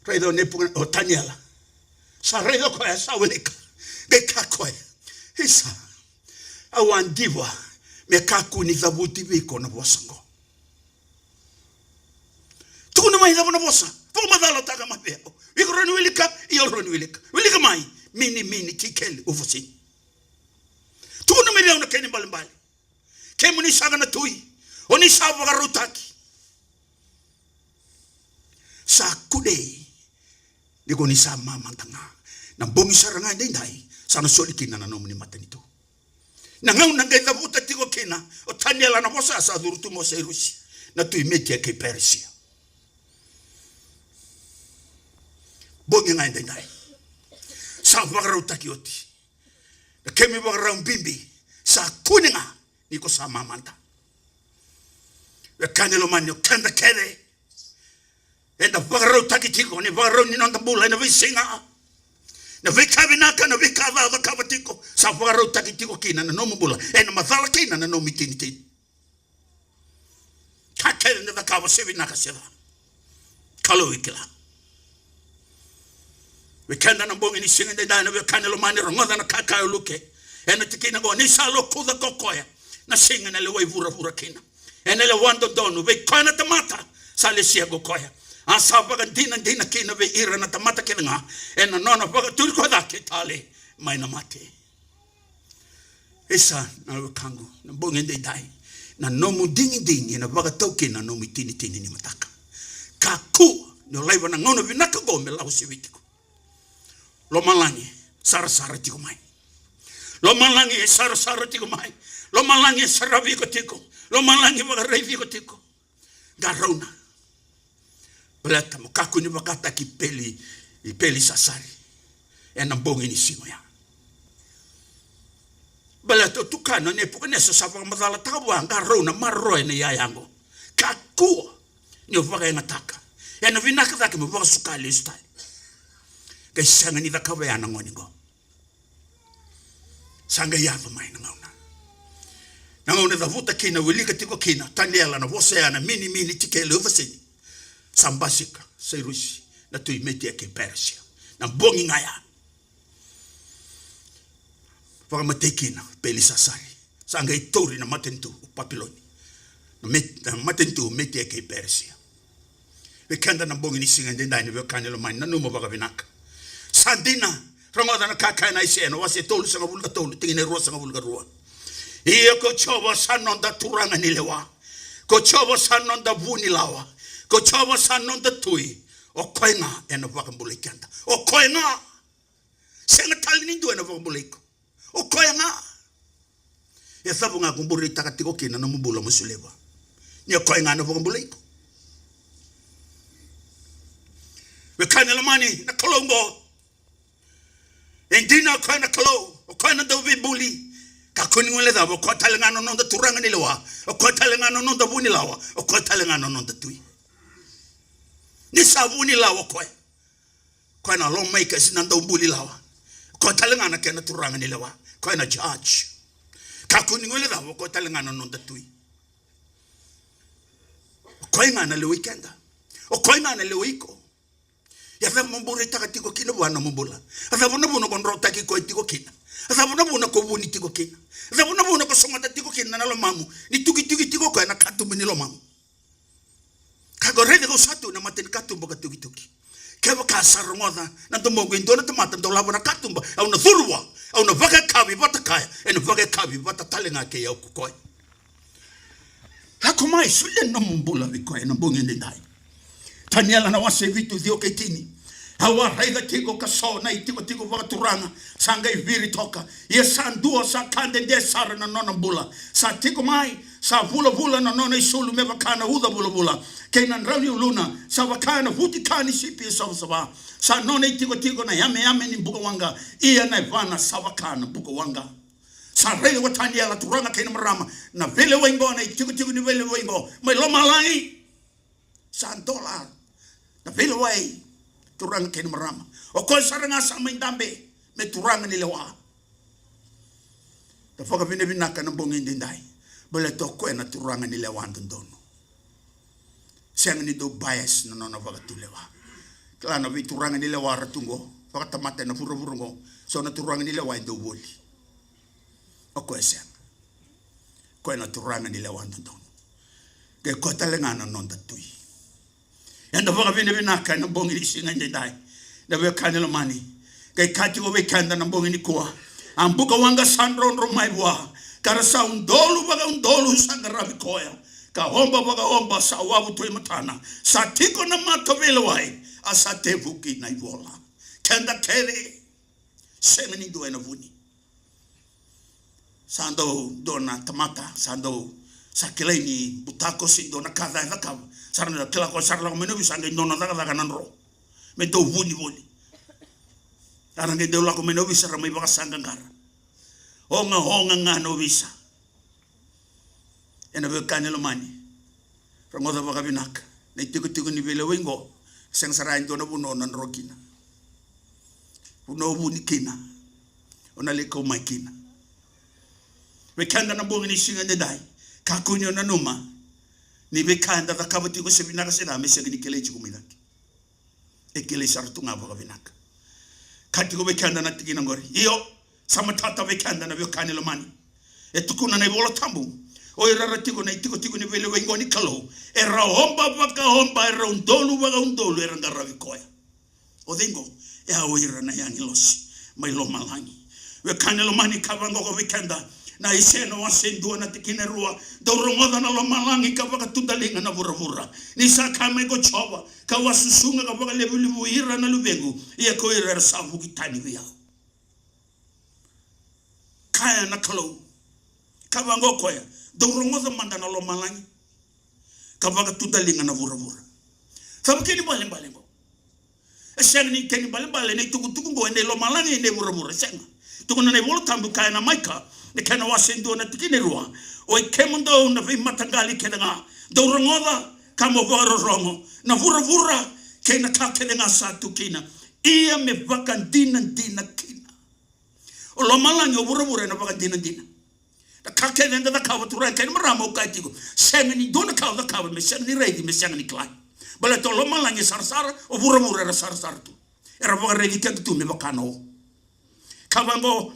Raica o Nepuka-, o Taniela. Sa raica o koya, sa wilika. Qai kaya o koya, isa, au a diva me kakua ni cavuti vei iko na vosa qo. Tukuna mai cava na vosa. Vakamacalataka mai vei au. Iko rawa ni wilika? Io, au rawa ni wilika. Wilika mai. Mini, mini, tikeli, uva, sini. Tukuna mai vei au na kena ibalebale. Kemuni saka na tui, o ni sa vakarautaki. Sa kunei ni ko ni sa mamada ga. Na bogi sara ga edaidai sa na soli kina na nomuni matanitu. Na gauna qai cavuta tiko kina o Taniela na vosa, sa curu tu mai o Sairusi na tui Metia kei Perisia. Bogi ga edaidai sa vakarautaki oti. Na kemu ivakarau bibi sa kune ga ni ko sa mamada. Wekaqu lomani, o keda kece eda vakarautaki tiko na ivakarau ni noda bula ena veisiga. Na veika vinaka, na veika ca o cakava tiko, sa vakarautaki tiko kina na nomu bula, ena macala kina na nomu itinitini. Ka kece eda cakava, se vinaka se ca, Kalou e kila. Vei keda na bogi ni siga edaidai, na veiwekani lomani, rogoca na ka e kaya o Luke ena tikina qo: Ni sa lokuca ko koya na siga ena lewai vuravura kina, ena lewa dodonu vei koya na tamata sa lesia ko koya, a sa vakadinadina kina vei ira na tamata kece ga ena nona vakaturi koya cake tale mai na mate. Isa, na wekaqu, na bogi edaidai, na nomu digidigi ena vakatau kina na nomu itinitini ni mataka. Kakua ni o laiva na gauna vinaka oqo me lako sivi tiko. Lomalagi sarasara tiko mai. Lomalagi e sarasara tiko mai. Lomalagi e saravi iko tiko. Lomalagi e vakaraici iko tiko. Qarauna. Baleta mo kakua ni vakataki Peli, i Pelisasari ena bogi ni siga oya. Baleta o tukana o Nepukanesa sa vakamacalataka vua, qarauna, maroroya na iyaya qo. Kakua ni o vakayagataka. Ena vinaka cake mo vakasuka lesu tale. Qai sega ni cakava ya na gone qo. Sa qai yaco mai na gauna. Na gauna e cavuta kina, wilika tiko kina o Taniela na vosa ya, na mini, mini, tikeli, uva, sini. Sa basika o Sairusi na tui Metia kei Perisia na bogi ga ya. Vakamatei kina o Pelisasari. Sa qai tauri na matanitu o Papiloni, na Met-, na matanitu o Metia kei Perisia. Vei keda na bogi ni siga edaidai, na veiwekani lomani, nanuma vakavinaka. Sa dina. Rogoca na ka e kaya na Aisea na wase tolusagavulu ka tolu, tikina e ruasagavulu ka rua. Ia ko Jiova sa noda turaga ni lewa, ko Jiova sa noda vu ni lawa, ko Jiova sa noda tui. O koya ga ena vakabulai keda. O koya ga. Sega tale ni dua ena vakabulai iko. O koya ga. E cava ga ko bureitaka tiko kina na nomu bula mo solia vua, ni o koya ga na vakabulai iko. Wekaqu lomani, na Kalou oqo e dina, o koya na Kalou, o koya na Dauveibuli. Kakua ni guilecava, o koya tale ga na noda turaga ni lewa. O koya tale ga na noda vunilawa. O koya tale ga na noda tui. Ni sa vunilawa o koya, o koya na lawmakers, na daubuli lawa. O koya tale ga na kena turaga ni lewa. O koya na judge. Kakua ni guilecava, o koya tale ga na noda tui. O koya ga na lewai keda. O koya ga na lewai iko. Ia cava mo bureitaka tiko kina vua na nomu bula? A cava na vuna ko drotaki koya tiko kina? A cava na vuna ko vuni tiko kina? A cava na vuna ko sogota tiko kina na lomamu ni tukituki tiko o koya na katuba ni lomamu? Ka ko raica kau sa tu na mata ni katuba ka tukituki. Kevaka sa rogoca na domoqu e dua na tamata dolava na katuba, au na curu vua, au na vakayakavi vata kaya, ena vakayakavi vata tale ga kei au ko koya. Lako mai, solia na nomu bula vei koya ena bogi edaidai. Taniela na wase vitu, ciwa kei tini. Au a raica tiko ka so na itikotiko vakaturaga sa qai viri toka. Ia sa dua sa ka dede sara na nona bula. Sa tiko mai, sa vulavula na nona isulu me vaka na uca vulavula, kei na drau ni uluna sa vaka na vutika ni sipi e savasava. Sa nona itikotiko na yameyame ni bukawaqa, ia na yavana sa vaka na bukawaqa. Sa raica ko Taniela, turaga kei na marama, na veilewai qo, na itikotiko ni veilewai qo mai lomalagi. Sa dola na veilewai, turaga kei na marama. O koya sara ga sa mai dabe me turaga ni lewa. Da vakavinavinaka na bogi edaidai, baleta o koya na turaga ni lewa dodonu. Sega ni dau bias na nona vakatulewa. Kila na veituraga ni lewa ra tu qo, vakatamata ena vuravura qo, so na turaga ni lewa e dau voli. O koya sega. Koya na turaga ni lewa dodonu. Kei koya tale ga na noda tui. Eda vakavinavinaka ena bogi ni siga edaidai, na veiwekani lomani. Qai kaya tiko vei keda na bogi nikua, a bukawaqa sa drodro mai vua, ka ra sa udolu vakaudolu sa qaravi koya, ka oba vakaoba sa wavu tu e matana. Sa tiko na mata veilewai, a sa tevuki na ivola. Keda kece, sega ni dua ena vuni. Sa dau dua na tamata, sa dau, sa kilai ni butako se dua na ka ca e cakava. Sa ra na kila ko sa ra lako mai na ovisa, qai dua na cakacaka na dro me dau vuni voli. A ra qai dau lako mai na ovisa ra mai vakasaqaqara. Oga, oga ga na ovisa. Ena veiwekani lomani, rogoca vakavinaka, na itikotiko ni veilewai qo, sega sara e dua na vanua o na dro kina, vanua o vuni kina, o na lai kau mai kina. Vei keda na bogi ni siga edaidai, kakua ni o nanuma ni veika eda cakava tiko se vinaka se ca me sega ni kilai tiko mai cake. E kilai sara tu ga vakavinaka. Ka tiko vei keda na tikina qori. Io, sa matata vei keda na veiwekani lomani. E tukuna na iVola Tabu, o ira era tiko na itikotiko ni veilewai qo ni Kalou, era oba vakaoba, era udolu vakaudolu era qaravi koya. O cei qo? E a o ira na agilosi mai lomalagi. Veiwekani lomani, ka vaqo ko vei keda, na Aisea na wase dua na tikina e rua, dou rogoca na lomalagi ka vakatudaliga na vuravura. Ni sa kaya mai ko Jiova, kau a susuga ka vakalevulevui ira na luvequ, ia ko ira era sa vuki tani vei au. Kaya na Kalou. Ka vaqo o koya, dou rogoca mada na lomalagi ka vakatudaliga na vuravura. Cava kena ibalebale qo? E sega ni kena ibalebale na itukutuku qo ena lomalagi, ena vuravura, e sega. Tukuna na iVola Tabu, kaya na Maika, na kena wase dua na tikina e rua, oi kemudou na veimataqali kece ga, dou rogoca ka mo vakarorogo, na vuravura kei na ka kece ga sa tu kina, ia me vakadinadina kina. O lomalagi, o vuravura ena vakadinadina. Na ka kece eda cakava, turaga kei na marama, au kaya tiko, sega ni dua na ka o cakava me sega ni raici, me sega ni kila. Baleta o lomalagi e sarasara, o vuravura era sarasara tu. Era vakaraici keda tu me vaka na o. Ka vaqo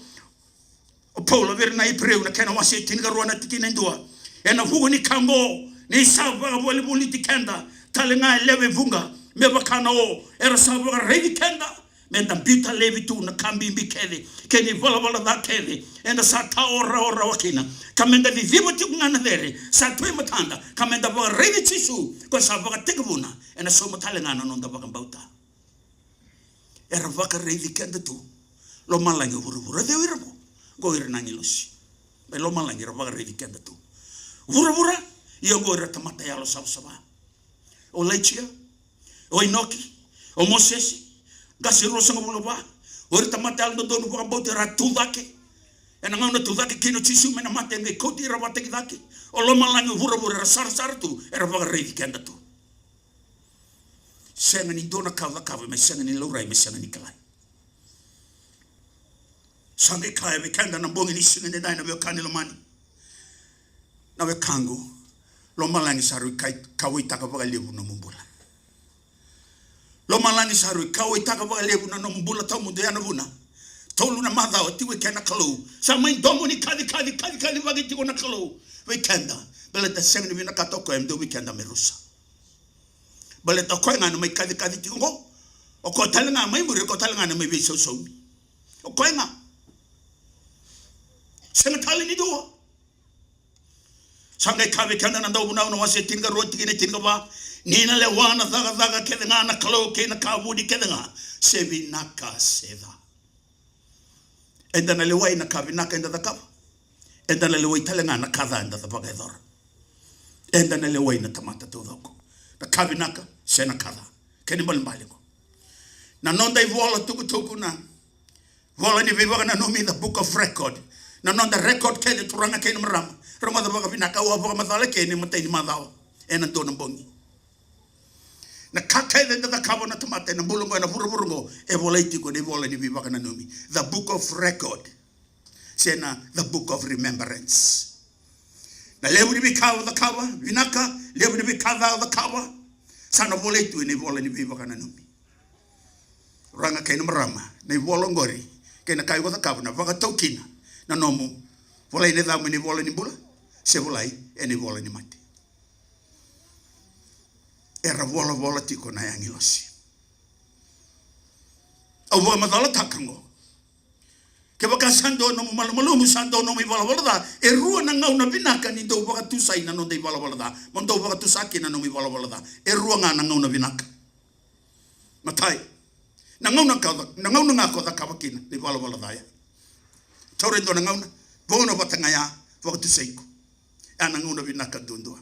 o Paula vei ira na Iperiu na kena wase e tinikarua na tikina e dua, ena vuku ni ka oqo, ni sa vakavolivoliti keda tale ga e lewe vuqa me vaka na o, era sa vakaraici keda meda biuta laivi tu na ka bibi kece kei na ivalavala ca kece eda sa tawa rawarawa kina, ka meda ciciva tiko ga na cere sa tu e matada, ka meda vakaraici Jisu, ko sa vakatekivuna ena sauma tale ga na noda vakabauta. Era vakaraici keda tu. Lomalagi, o vuravura, cei o ira qo? Qo ira na agilosi mai lomalagi, era vakaraici keda tu. Vuravura, ia qo ira tamata yalo savasava. O Ilaija, o Inoki, o Mosese, qase ruasagavulu ka va, o ira tamata yalododonu vakabauta era tu cake. Ena gauna tu cake kina o Jisu mai na mate, e qai kauti ira vata ki cake. O lomalagi, o vuravura era sarasara tu, era vakaraici keda tu. Sega ni dua na ka o cakava me sega ni laurai, me sega ni kilai. Sa qai kaya vei keda na bogi ni siga edaidai na veiwekani lomani. Na wekaqu, lomalagi sa rui kai, kauwaitaka vakalevu nomu bula. Lomalagi sa rui kauwaitaka vakalevu na nomu bula tawamudu, ya na vuna. Tolu na macawa tiko eke na Kalou. Sa mai domo ni kacikaci, kacikaci vaki tiko na Kalou vei keda. Baleta sega ni vinakata o koya me dua vei keda me rusa. Baleta o koya ga na mai kacikaci tiko qo. O koya tale ga mai muri, o koya tale ga na mai veisausaumi. O koya ga. Sega tale ni dua. Sa qai kaya vei keda na Dauvunau na wase tinikarua tikina e tinikava. Ni na lewa na cakacaka kece ga na Kalou kei na ka vuni kece ga, se vinaka se ca. Eda na lewai na ka vinaka eda cakava. Eda na lewai tale ga na ka ca eda vakayacora. Eda na lewai na tamata taucoko. Na ka vinaka se na ka ca. Kena ibalebale qo. Na noda ivola tukutuku na Vola ni Veivakananumi, the Book of Record. Na noda record kece turaga kei na marama. Rogoca vakavinaka, au a vakamacala kei na imatai ni macawa. Ena dua na bogi. Na ka kece eda cakava na tamata ena bula qo, ena vuravura qo, e volai tiko ena ivola ni Veivakananumi. The Book of Record. Se na the Book of Remembrance. Na levu ni veika o cakava vinaka, levu ni veika ca o cakava, sa na volai tu ena ivola ni Veivakananumi. Turaga kei na marama, na ivola oqori kei na ka iko cakava na vakatau kina na nomu volai ena yacamu ena ivola ni bula, se volai ena ivola ni mate. Era volavola tiko na agilosi. Au vakamacalataka qo. Kevaka sa dua nomu malumalumu, sa dua nomu ivalavala ca, e rua na gauna vinaka ni dau vakatusai na noda ivalavala ca. Mo dau vakatusa kina na nomu ivalavala ca. E rua ga na gauna vinaka. Matai. Na gauna ka, na gauna ga ko cakava kina na ivalavala ca ya. Taura e dua na gauna, vakauna vata ga ya, vakatusai iko. Ya na gauna vinaka duadua.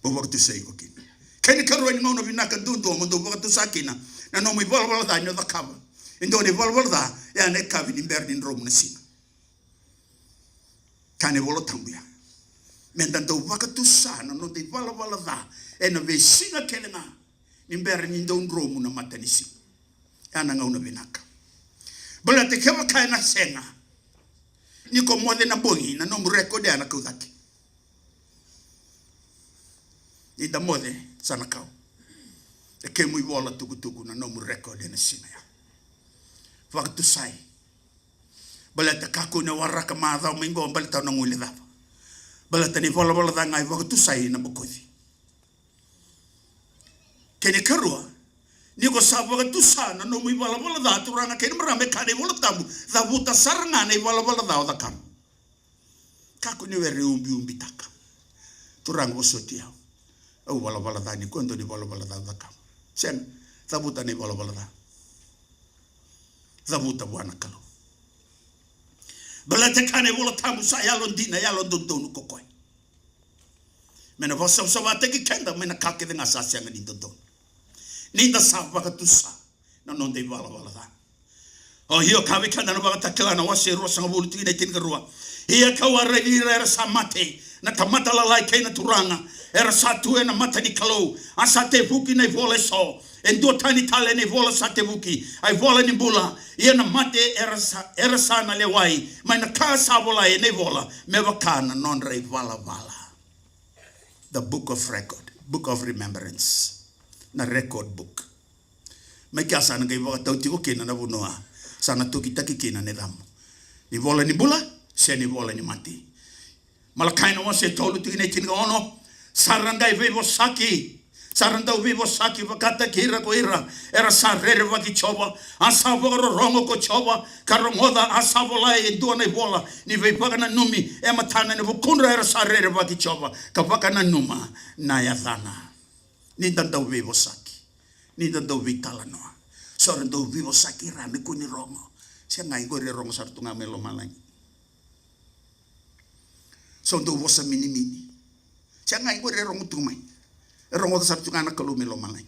Mo vakatusai iko kina. Kena ikarua ni gauna vinaka duadua mo dau vakatusa kina na nomu ivalavala ca ni o cakava e dua na ivalavala ca, ya na yakavi ni bera ni dromu na siga. Kaya na iVola Tabu ya, meda dau vakatusa na noda ivalavala ca ena veisiga kece ga ni bera ni dau dromu na matanisiga. Ya na gauna vinaka. Baleta kevaka ena sega, ni ko moce na bogi, na nomu record ya na kau cake. Ni da moce, sa na kau. E kemu ivola tukutuku na nomu record ena siga ya. Vakatusai. Baleta kakua ni waraka macawa mai qo, baleta na guilecava. Baleta na ivalavala ca ga e vakatusai ena bokoci. Kena ikarua, ni ko sa vakatusa na nomu ivalavala ca, turaga kei na marama, e kaya na iVola Tabu, cavuta sara ga na ivalavala ca o cakava. Kakua ni were ubiubitaka. Turaga, vosoti au. Au valavala ca, ni ko dua na ivalavala ca au cakava. Sega, cavuta na ivalavala ca. Cavuta vua na Kalou. Baleta e kaya na iVola Tabu, sa yalodina, yalododonu ko koya. Me na vakasavasavataki keda mai na ka kece ga sa sega ni dodonu. Ni da sa vakatusa na noda ivalavala ca. O, io, kaya vei keda na Vakatakila na wase ruasagavulu tikina e tinikarua. Ia kau a raici ira era sa mate, na tamata lalai kei na turaga, era sa tu ena mata ni Kalou, a sa tevuki na ivola eso. E dua tani tale na ivola sa tevuki, a ivola ni bula. Ia na mate era sa, era sa na lewai mai na ka sa volai ena ivola me vaka na nodra ivalavala. The book of record, book of remembrance. Na record book. Mai kea sa na qai vakatau tiko kina na vanua sa na tokitaki kina na yacamu. Ni vola ni bula, se ni vola ni mate. Malakai na wase tolu tikina e tinikaono, sa ra qai veivosaki, sa ra dau veivosaki vakataki ira ko ira era sa rerevaki Jiova, a sa vakarorogo ko Jiova, ka rogoca a sa volai e dua na ivola ni veivakananumi e matana ena vukudra era sa rerevaki Jiova, ka vakananuma na yacana. Ni da dau veivosaki, ni da dau veitalanoa. So ra dau veivosaki ira me kua ni rogo. Se qai qori e rogo sara tu ga mai lomalagi. So dau vosa minimini. Se qai qori e rogo tu mai. E rogoca sara tu ga na Kalou mai lomalagi.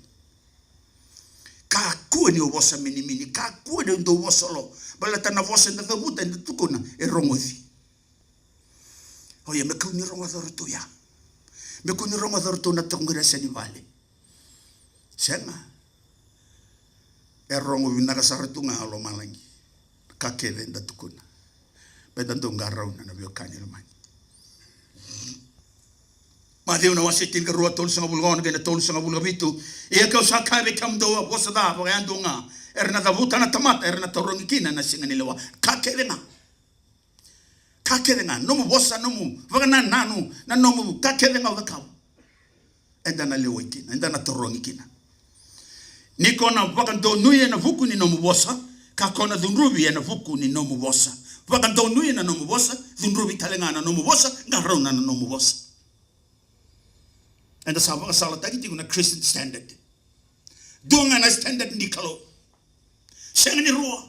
Kakua ni o vosa minimini, kakua ni o dau vosa lo. Baleta na vosa eda cavuta, eda tukuna, e rogoci. O ia, me kau ni rogoca o ratou ya. Me kau ni rogoca o ratou na tauqirasa ni vale. Sega. E rogo vinaka sara tu ga o lomalagi. Ka kece eda tukuna. Baleta dau qarauna na veiwekani lomani. Maciu na wase tinikarua, tolusagavulu ka ono kei na tolusagavulu ka vitu. Ia kau sa kaya vei kemudou, a vosa ca vakayadua ga era na cavuta na tamata, era na tarogi kina na siga ni lewa. Ka kece ga. Ka kece ga, nomu vosa, nomu vakanananu, na nomu ka kece ga o cakava. Eda na lewai kina, eda na tarogi kina. Ni ko na vakadonui ena vuku ni nomu vosa, ka ko na cudruvi ena vuku ni nomu vosa. Vakadonui ena nomu vosa, cudruvi tale ga na nomu vosa, qarauna na nomu vosa. Eda sa vakasalataki tiko na Christian standard. Dua ga na standard ni Kalou. Sega ni rua.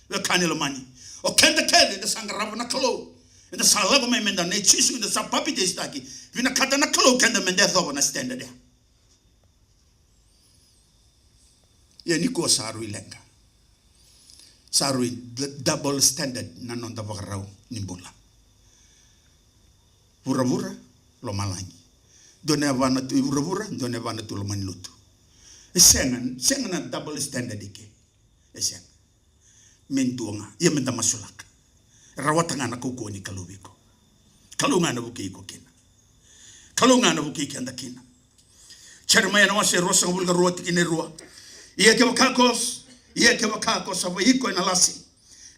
Wekani lomani. O keda kece eda sa qarava na Kalou. Eda sa lako mai meda nei Jisu, eda sa papitaisotaki. Vinakata na Kalou keda meda yacova na standard ya. Ia nikua sa rui leqa. Sa rui d-, double standard na noda vakarau ni bula. Vuravura, lomalagi. Dua na yavana tu i vuravura, dua na yavana tu loma ni lotu. E sega, sega na double standard i ke. E sega. Me dua ga, ia meda masulaka. Rawata ga na kaukauwa ni Kalou vei iko. Kalou ga na vukei iko kina. Kalou ga na vukei keda kina. Jeremaia na wase ruasagavulu ka rua tikina e rua. Ia kevaka ko s-, ia kevaka ko sa vei iko ena lasi,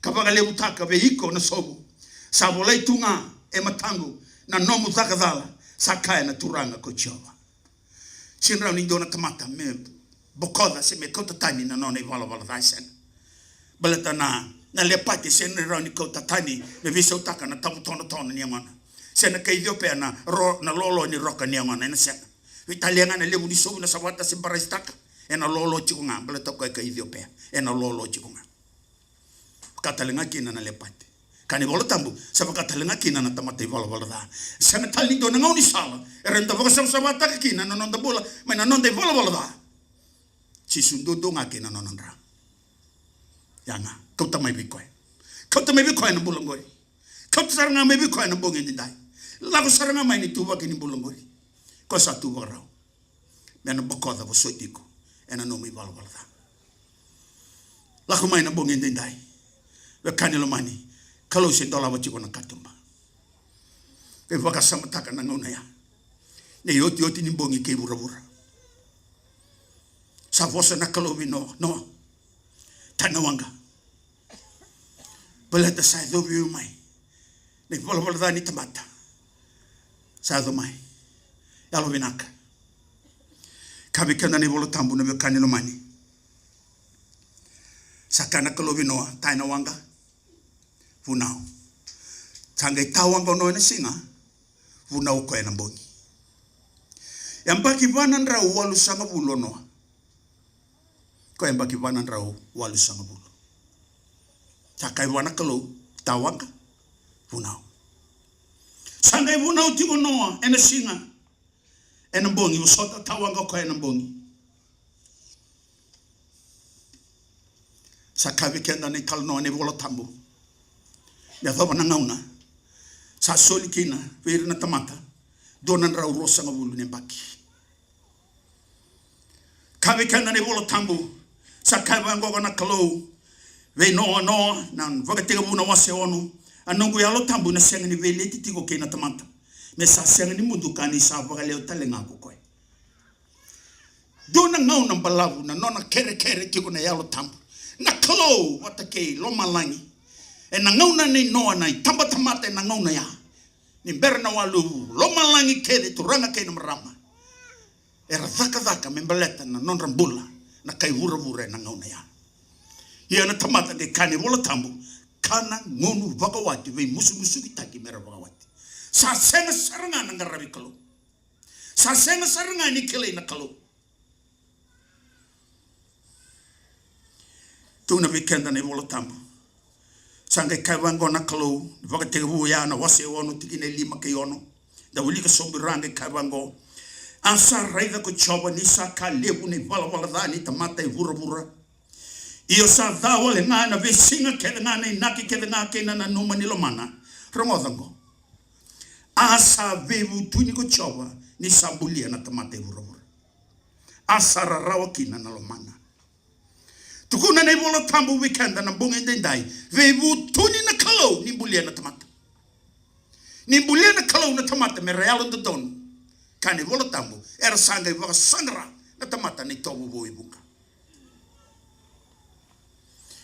ka vakalevutaka vei iko na sovu, sa volai tu ga e mataqu na nomu caka cala, sa kaya na Turaga ko Jiova. Sega ni rawa ni dua na tamata me bokoca se me kauta tani na nona ivalavala ca, e sega. Baleta na, na lepate sega ni rawa ni kauta tani me veisautaka na tavutonotono ni yagona. Se na kai Iciopea na ro-, na lolo ni roka ni yagona, ena sega. Veitalia ga na levu ni sovu na savata se baraisitaka, ena lolo tiko ga, baleta o koya kai Iciopea, ena lolo tiko ga. Vaka tale ga kina na lepate. Kaya na iVola Tabu, sa vaka tale ga kina na tamata ivalavala ca. Sega tale ni dua na gaunisala era na vakasavasavataka kina na noda bula mai na noda ivalavala ca. Jisu duadua ga kei na nona dra. Ia ga, kauta mai vei koya. Kauta mai vei koya na bula qori. Kauta sara ga mai vei koya na bogi edaidai. Lako sara ga mai na ituvaki ni bula qori. Koya sa tu vakarau me na bokoca vosoti iko ena nomu ivalavala ca. Lako mai na bogi edaidai. Wekani lomani, Kalou se dolava tiko na katuba. Qai vakasamataka na gauna ya. Na iotioti ni bogi kei vuravura. Sa vosa na Kalou vei Noa, Noa, tani na waqa. Baleta sa yacovi au mai na ivalavala ca ni tamata. Sa yaco mai. Yalovinaka. Kaya vei keda na iVola Tabu na wekani lomani. Sa kaya na Kalou vei Noa, tani na waqa. Vunau. Sa qai ta waqa o Noa ena siga. Vunau o koya ena bogi. Yabaki va na drau walusagavulu o Noa. Koya yabaki va na drau walusagavulu. Sa kaya vua na Kalou, ta waqa, vunau. Sa qai vunau tiko o Noa ena siga, ena bogi, vosota, ta waqa o koya ena bogi. Sa kaya vei keda na italanoa ni iVola Tabu. Yacova na gauna sa soli kina vei ira na tamata dua na drau ruasagavulu na yabaki. Kaya vei keda na iVola Tabu, sa kaya vaqo na Kalou vei Noa, Noa, na Vakatekivu na wase ono, a noqu Yalo Tabu ena sega ni veileti tiko kei na tamata, me sa sega ni mudu ka ni sa vakalewe tale ga ko koya. Dua na gauna balavu na nona kerekere tiko na Yalo Tabu. Na Kalou vata kei lomalagi. Ena gauna nei Noa na itabatamata ena gauna ya. Ni bera na waluvu, lomalagi kece, turaga kei na marama, era cakacaka me baleta na nodra bula na kai vuravura ena gauna ya. Ia na tamata qai kaya na iVola Tabu, ka na gunu vakawati, veimusumusukitaki mera vakawati. Sa sega sara ga na qaravi Kalou. Sa sega sara ga ni kilai na Kalou. Tukuna vei keda na iVola Tabu. Sa qai kaya vaqo na Kalou, Vakatekivu ya na wase ono, tikina e lima kei ono. Da wilika sobu ira, qai kaya vaqo. A sa raica ko Jiova ni sa ka levu na ivalavala ca ni tamata e vuravura. Io, sa ca wale ga ena veisiga kece ga na inaki kece ga kei na nanuma ni lomana. Rogoca oqo. A sa veivutuni ko Jiova ni sa bulia na tamata e vuravura. A sa rarawa kina na lomana. Tukuna na iVola Tabu vei keda na bogi edaidai, veivutuni na Kalou ni bulia na tamata. Ni bulia na Kalou na tamata me ra yalododonu. Kaya na iVola Tabu, era sa qai vakasaqara na tamata na itovo vou e vuqa.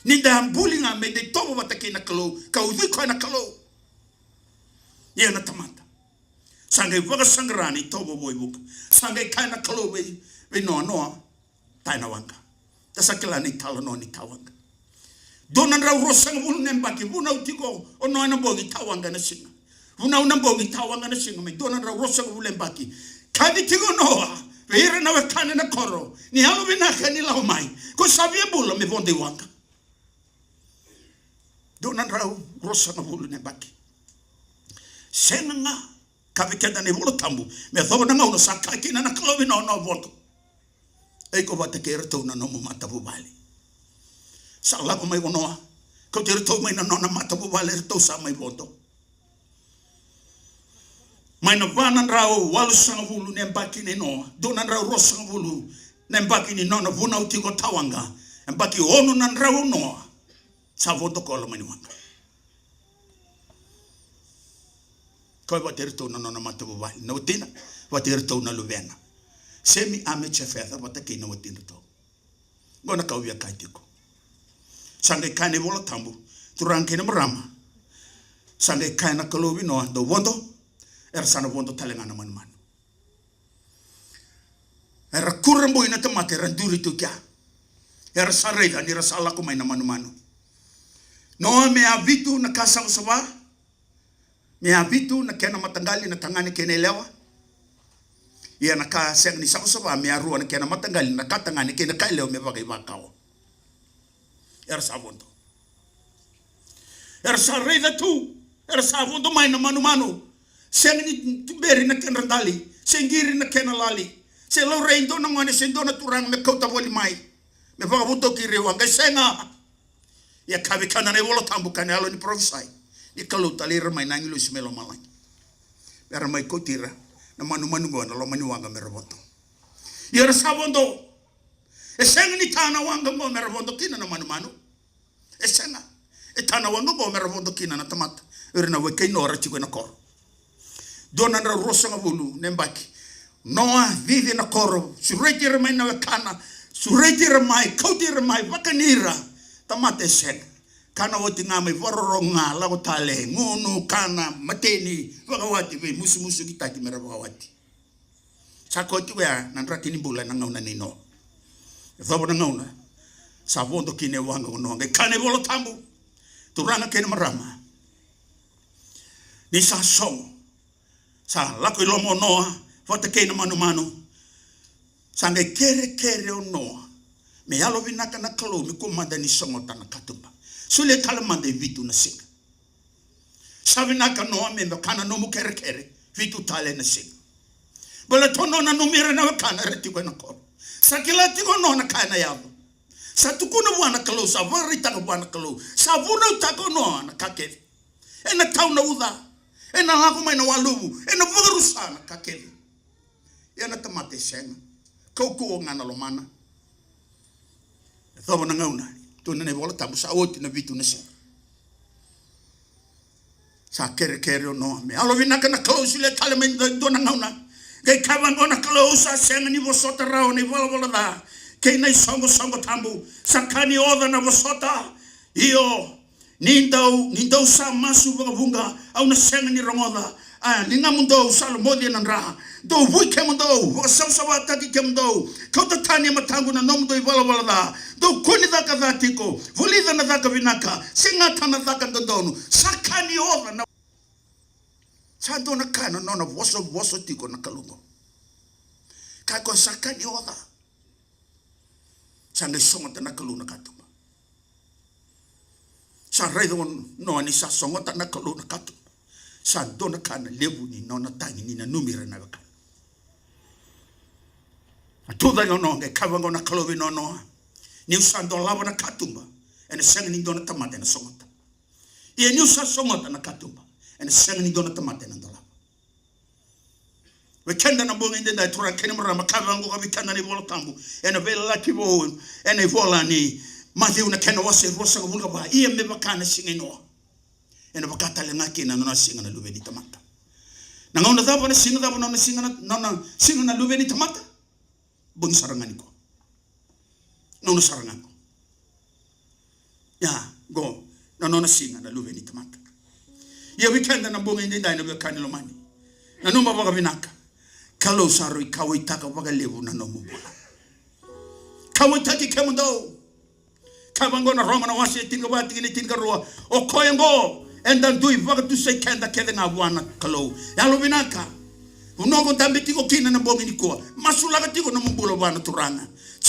Ni da buli ga me da itovo vata kei na Kalou, ka ucui koya na Kalou. Ia na tamata sa qai vakasaqara na itovo vou e vuqa. Sa qai kaya na Kalou vei, vei Noa, Noa, ta ena waqa. Da sa kila na italanoa ni ta waqa. Dua na drau ruasagavulu na yabaki, vunau tiko o Noa ena bogi, ta waqa ena siga. Vunau na bogi, ta waqa ena siga, mai dua na drau ruasagavulu na yabaki. Kaci tiko o Noa vei ira na wekana ena koro, ni yalovinaka ni lako mai, ko sa via bula me vodo i waqa. Dua na drau ruasagavulu na yabaki. Sega ga, kaya vei keda na iVola Tabu, me yacova na gauna sa kaya kina na Kalou vei Noa, Noa, vodo. Iko vata kei iratou na nomu matavuvale. Sa lako mai ko Noa, kauti iratou mai na nona matavuvale, iratou sa mai vodo. Mai na va na drau walusagavulu na yabaki nei Noa, dua na drau ruasagavulu na yabaki ni nona vunau tiko, ta waqa, yabaki ono na drau o Noa, sa vodo koya loma ni waqa. Koya vata iratou na nona matavuvale, na watina, vata iratou na luvena, Semi, Ame, Jefeta, vata kei na watidratou. Qo na ka au via kaya tiko. Sa qai kaya na iVola Tabu, turaga kei na marama, sa qai kaya na Kalou vei Noa, dou vodo. Era sa na vodo tale ga na manumanu. Era kurabui na tamata, era duri tu kea. Era sa raica ni ra sa lako mai na manumanu. Noa, me a vitu na ka savasava, me a vitu na kena mataqali na tagane kei na yalewa. Ia na ka sega ni savasava, me a rua na kena mataqali na ka tagane kei na ka yalewa, me vakaivakawa. Era sa vodo. Era sa raica tu, era sa vodo mai na manumanu. Sega ni tuberi na kedra dali, se qiri na kena lali, se laurai e dua na gone se dua na turaga me kauta voli mai, me vakavodoki ira i waqa, e sega. Ia kaya vei keda na iVola Tabu, kaya na yalo ni parofisai, ni Kalou talai ira mai na agilosi mai lomalagi me ra mai kauti ira na manumanu qo ena loma ni waqa me ra vodo. Ia era sa vodo. E sega ni ta na waqa qo me ra vodo kina na manumanu. E sega. E ta na waqa qo me ra vodo kina na tamata, o ira na wekai Noa era tiko ena koro. Dua na drau ruasagavulu na yabaki. Noa cici na koro, sureti ira mai na wekana, sureti ira mai, kauti ira mai, vakani ira. Tamata e sega. Kana oti ga mai, vakarorogo ga, lako tale, gunu, kana, mateni, vakawati, veimusumusu kitaki me ra vakawati. Sa koya tiko ya na draki ni bula ena gauna nei Noa. Yacova na gauna sa vodo kina e waqa o Noa, qai kaya na iVola Tabu, turaga kei na marama, ni sa sogo, sa lako i loma o Noa vata kei na manumanu. Sa qai kerekere o Noa me yalovinaka na Kalou, me kua mada ni sogota na katuba. Solia tale mada e vitu na siga. Sa vinaka Noa, me vaka na nomu kerekere, vitu tale na siga. Baleta o Noa nanumi ira na wekana era tiko ena koro. Sa kila tiko o Noa na ka ena yaco. Sa tukuna vua na Kalou, sa vakaraitaka vua na Kalou, sa vunautaka o Noa na ka kece. Ena tau na uca, ena lako mai na waluvu, ena vakarusa na ka kece. Ia na tamata e sega, kaukauwa ga na lomana. Yacova na gauna, tukuna na iVola Tabu, sa oti na vitu na siga. Sa kerekere o Noa me yalovinaka na Kalou, solia tale mai e dua na gauna. Qai kaya vaqo na Kalou, au sa sega ni vosota rawa na ivalavala ca kei na isoqosoqo tabu. Sa ka ni oca na vosota. Io, ni dou, ni dou sa masu vakavuqa, au na sega ni rogoca. A, ligamudou sa lomoci ena dra. Dou vui kemudou, vakasavasavataki kemudou. Kauta tani e mataqu na nomudou ivalavala ca. Dou kua ni caka ca tiko, vulica na caka vinaka, segata na caka dodonu. Sa ka ni oca na. Sa dua na ka na nona vosovoso tiko na Kalou qo. Ka koya sa ka ni oca. Sa qai sogota na Kalou na katuba. Sa raica o Noa ni sa sogota na Kalou na katuba. Sa dua na ka na levu ni nona tagi ni nanumi ira na wekana. A tucake o Noa qai kaya vaqo na Kalou vei Noa, Noa, niu sa dolava na katuba, ena sega ni dua na tamata ena sogota. Ia niu sa sogota na katuba, ena sega ni dua na tamata ena dolava. Vei keda na bogi edaidai, turaga kei na marama, kaya vaqo ka vei keda na iVola Tabu ena Veiyalayalati Vou, ena ivola ni Maciu na kena wase ruasagavulu ka va: Ia me vaka na siga i Noa, ena vaka tale ga kina na nona siga na Luve ni tamata. Na gauna cava, na siga cava na nona siga na, na nona siga na Luve ni tamata? Bogi sara ga nikua. Gauna sara ga qo. Ia, qo na nona siga na Luve ni tamata. Ia vei keda na bogi edaidai, na veiwekani lomani, nanuma vakavinaka. Kalou sa rui kauwaitaka vakalevu na nomu bula. Kauwaitaki kemudou. Kaya vaqo na Roma na wase e tinikava, tikina e tinikarua: O koya oqo eda dui vakatusai keda kece ga vua na Kalou. Yalovinaka. Vanua ko dabe tiko kina na bogi nikua, masulaka tiko nomu bula vua na Turaga.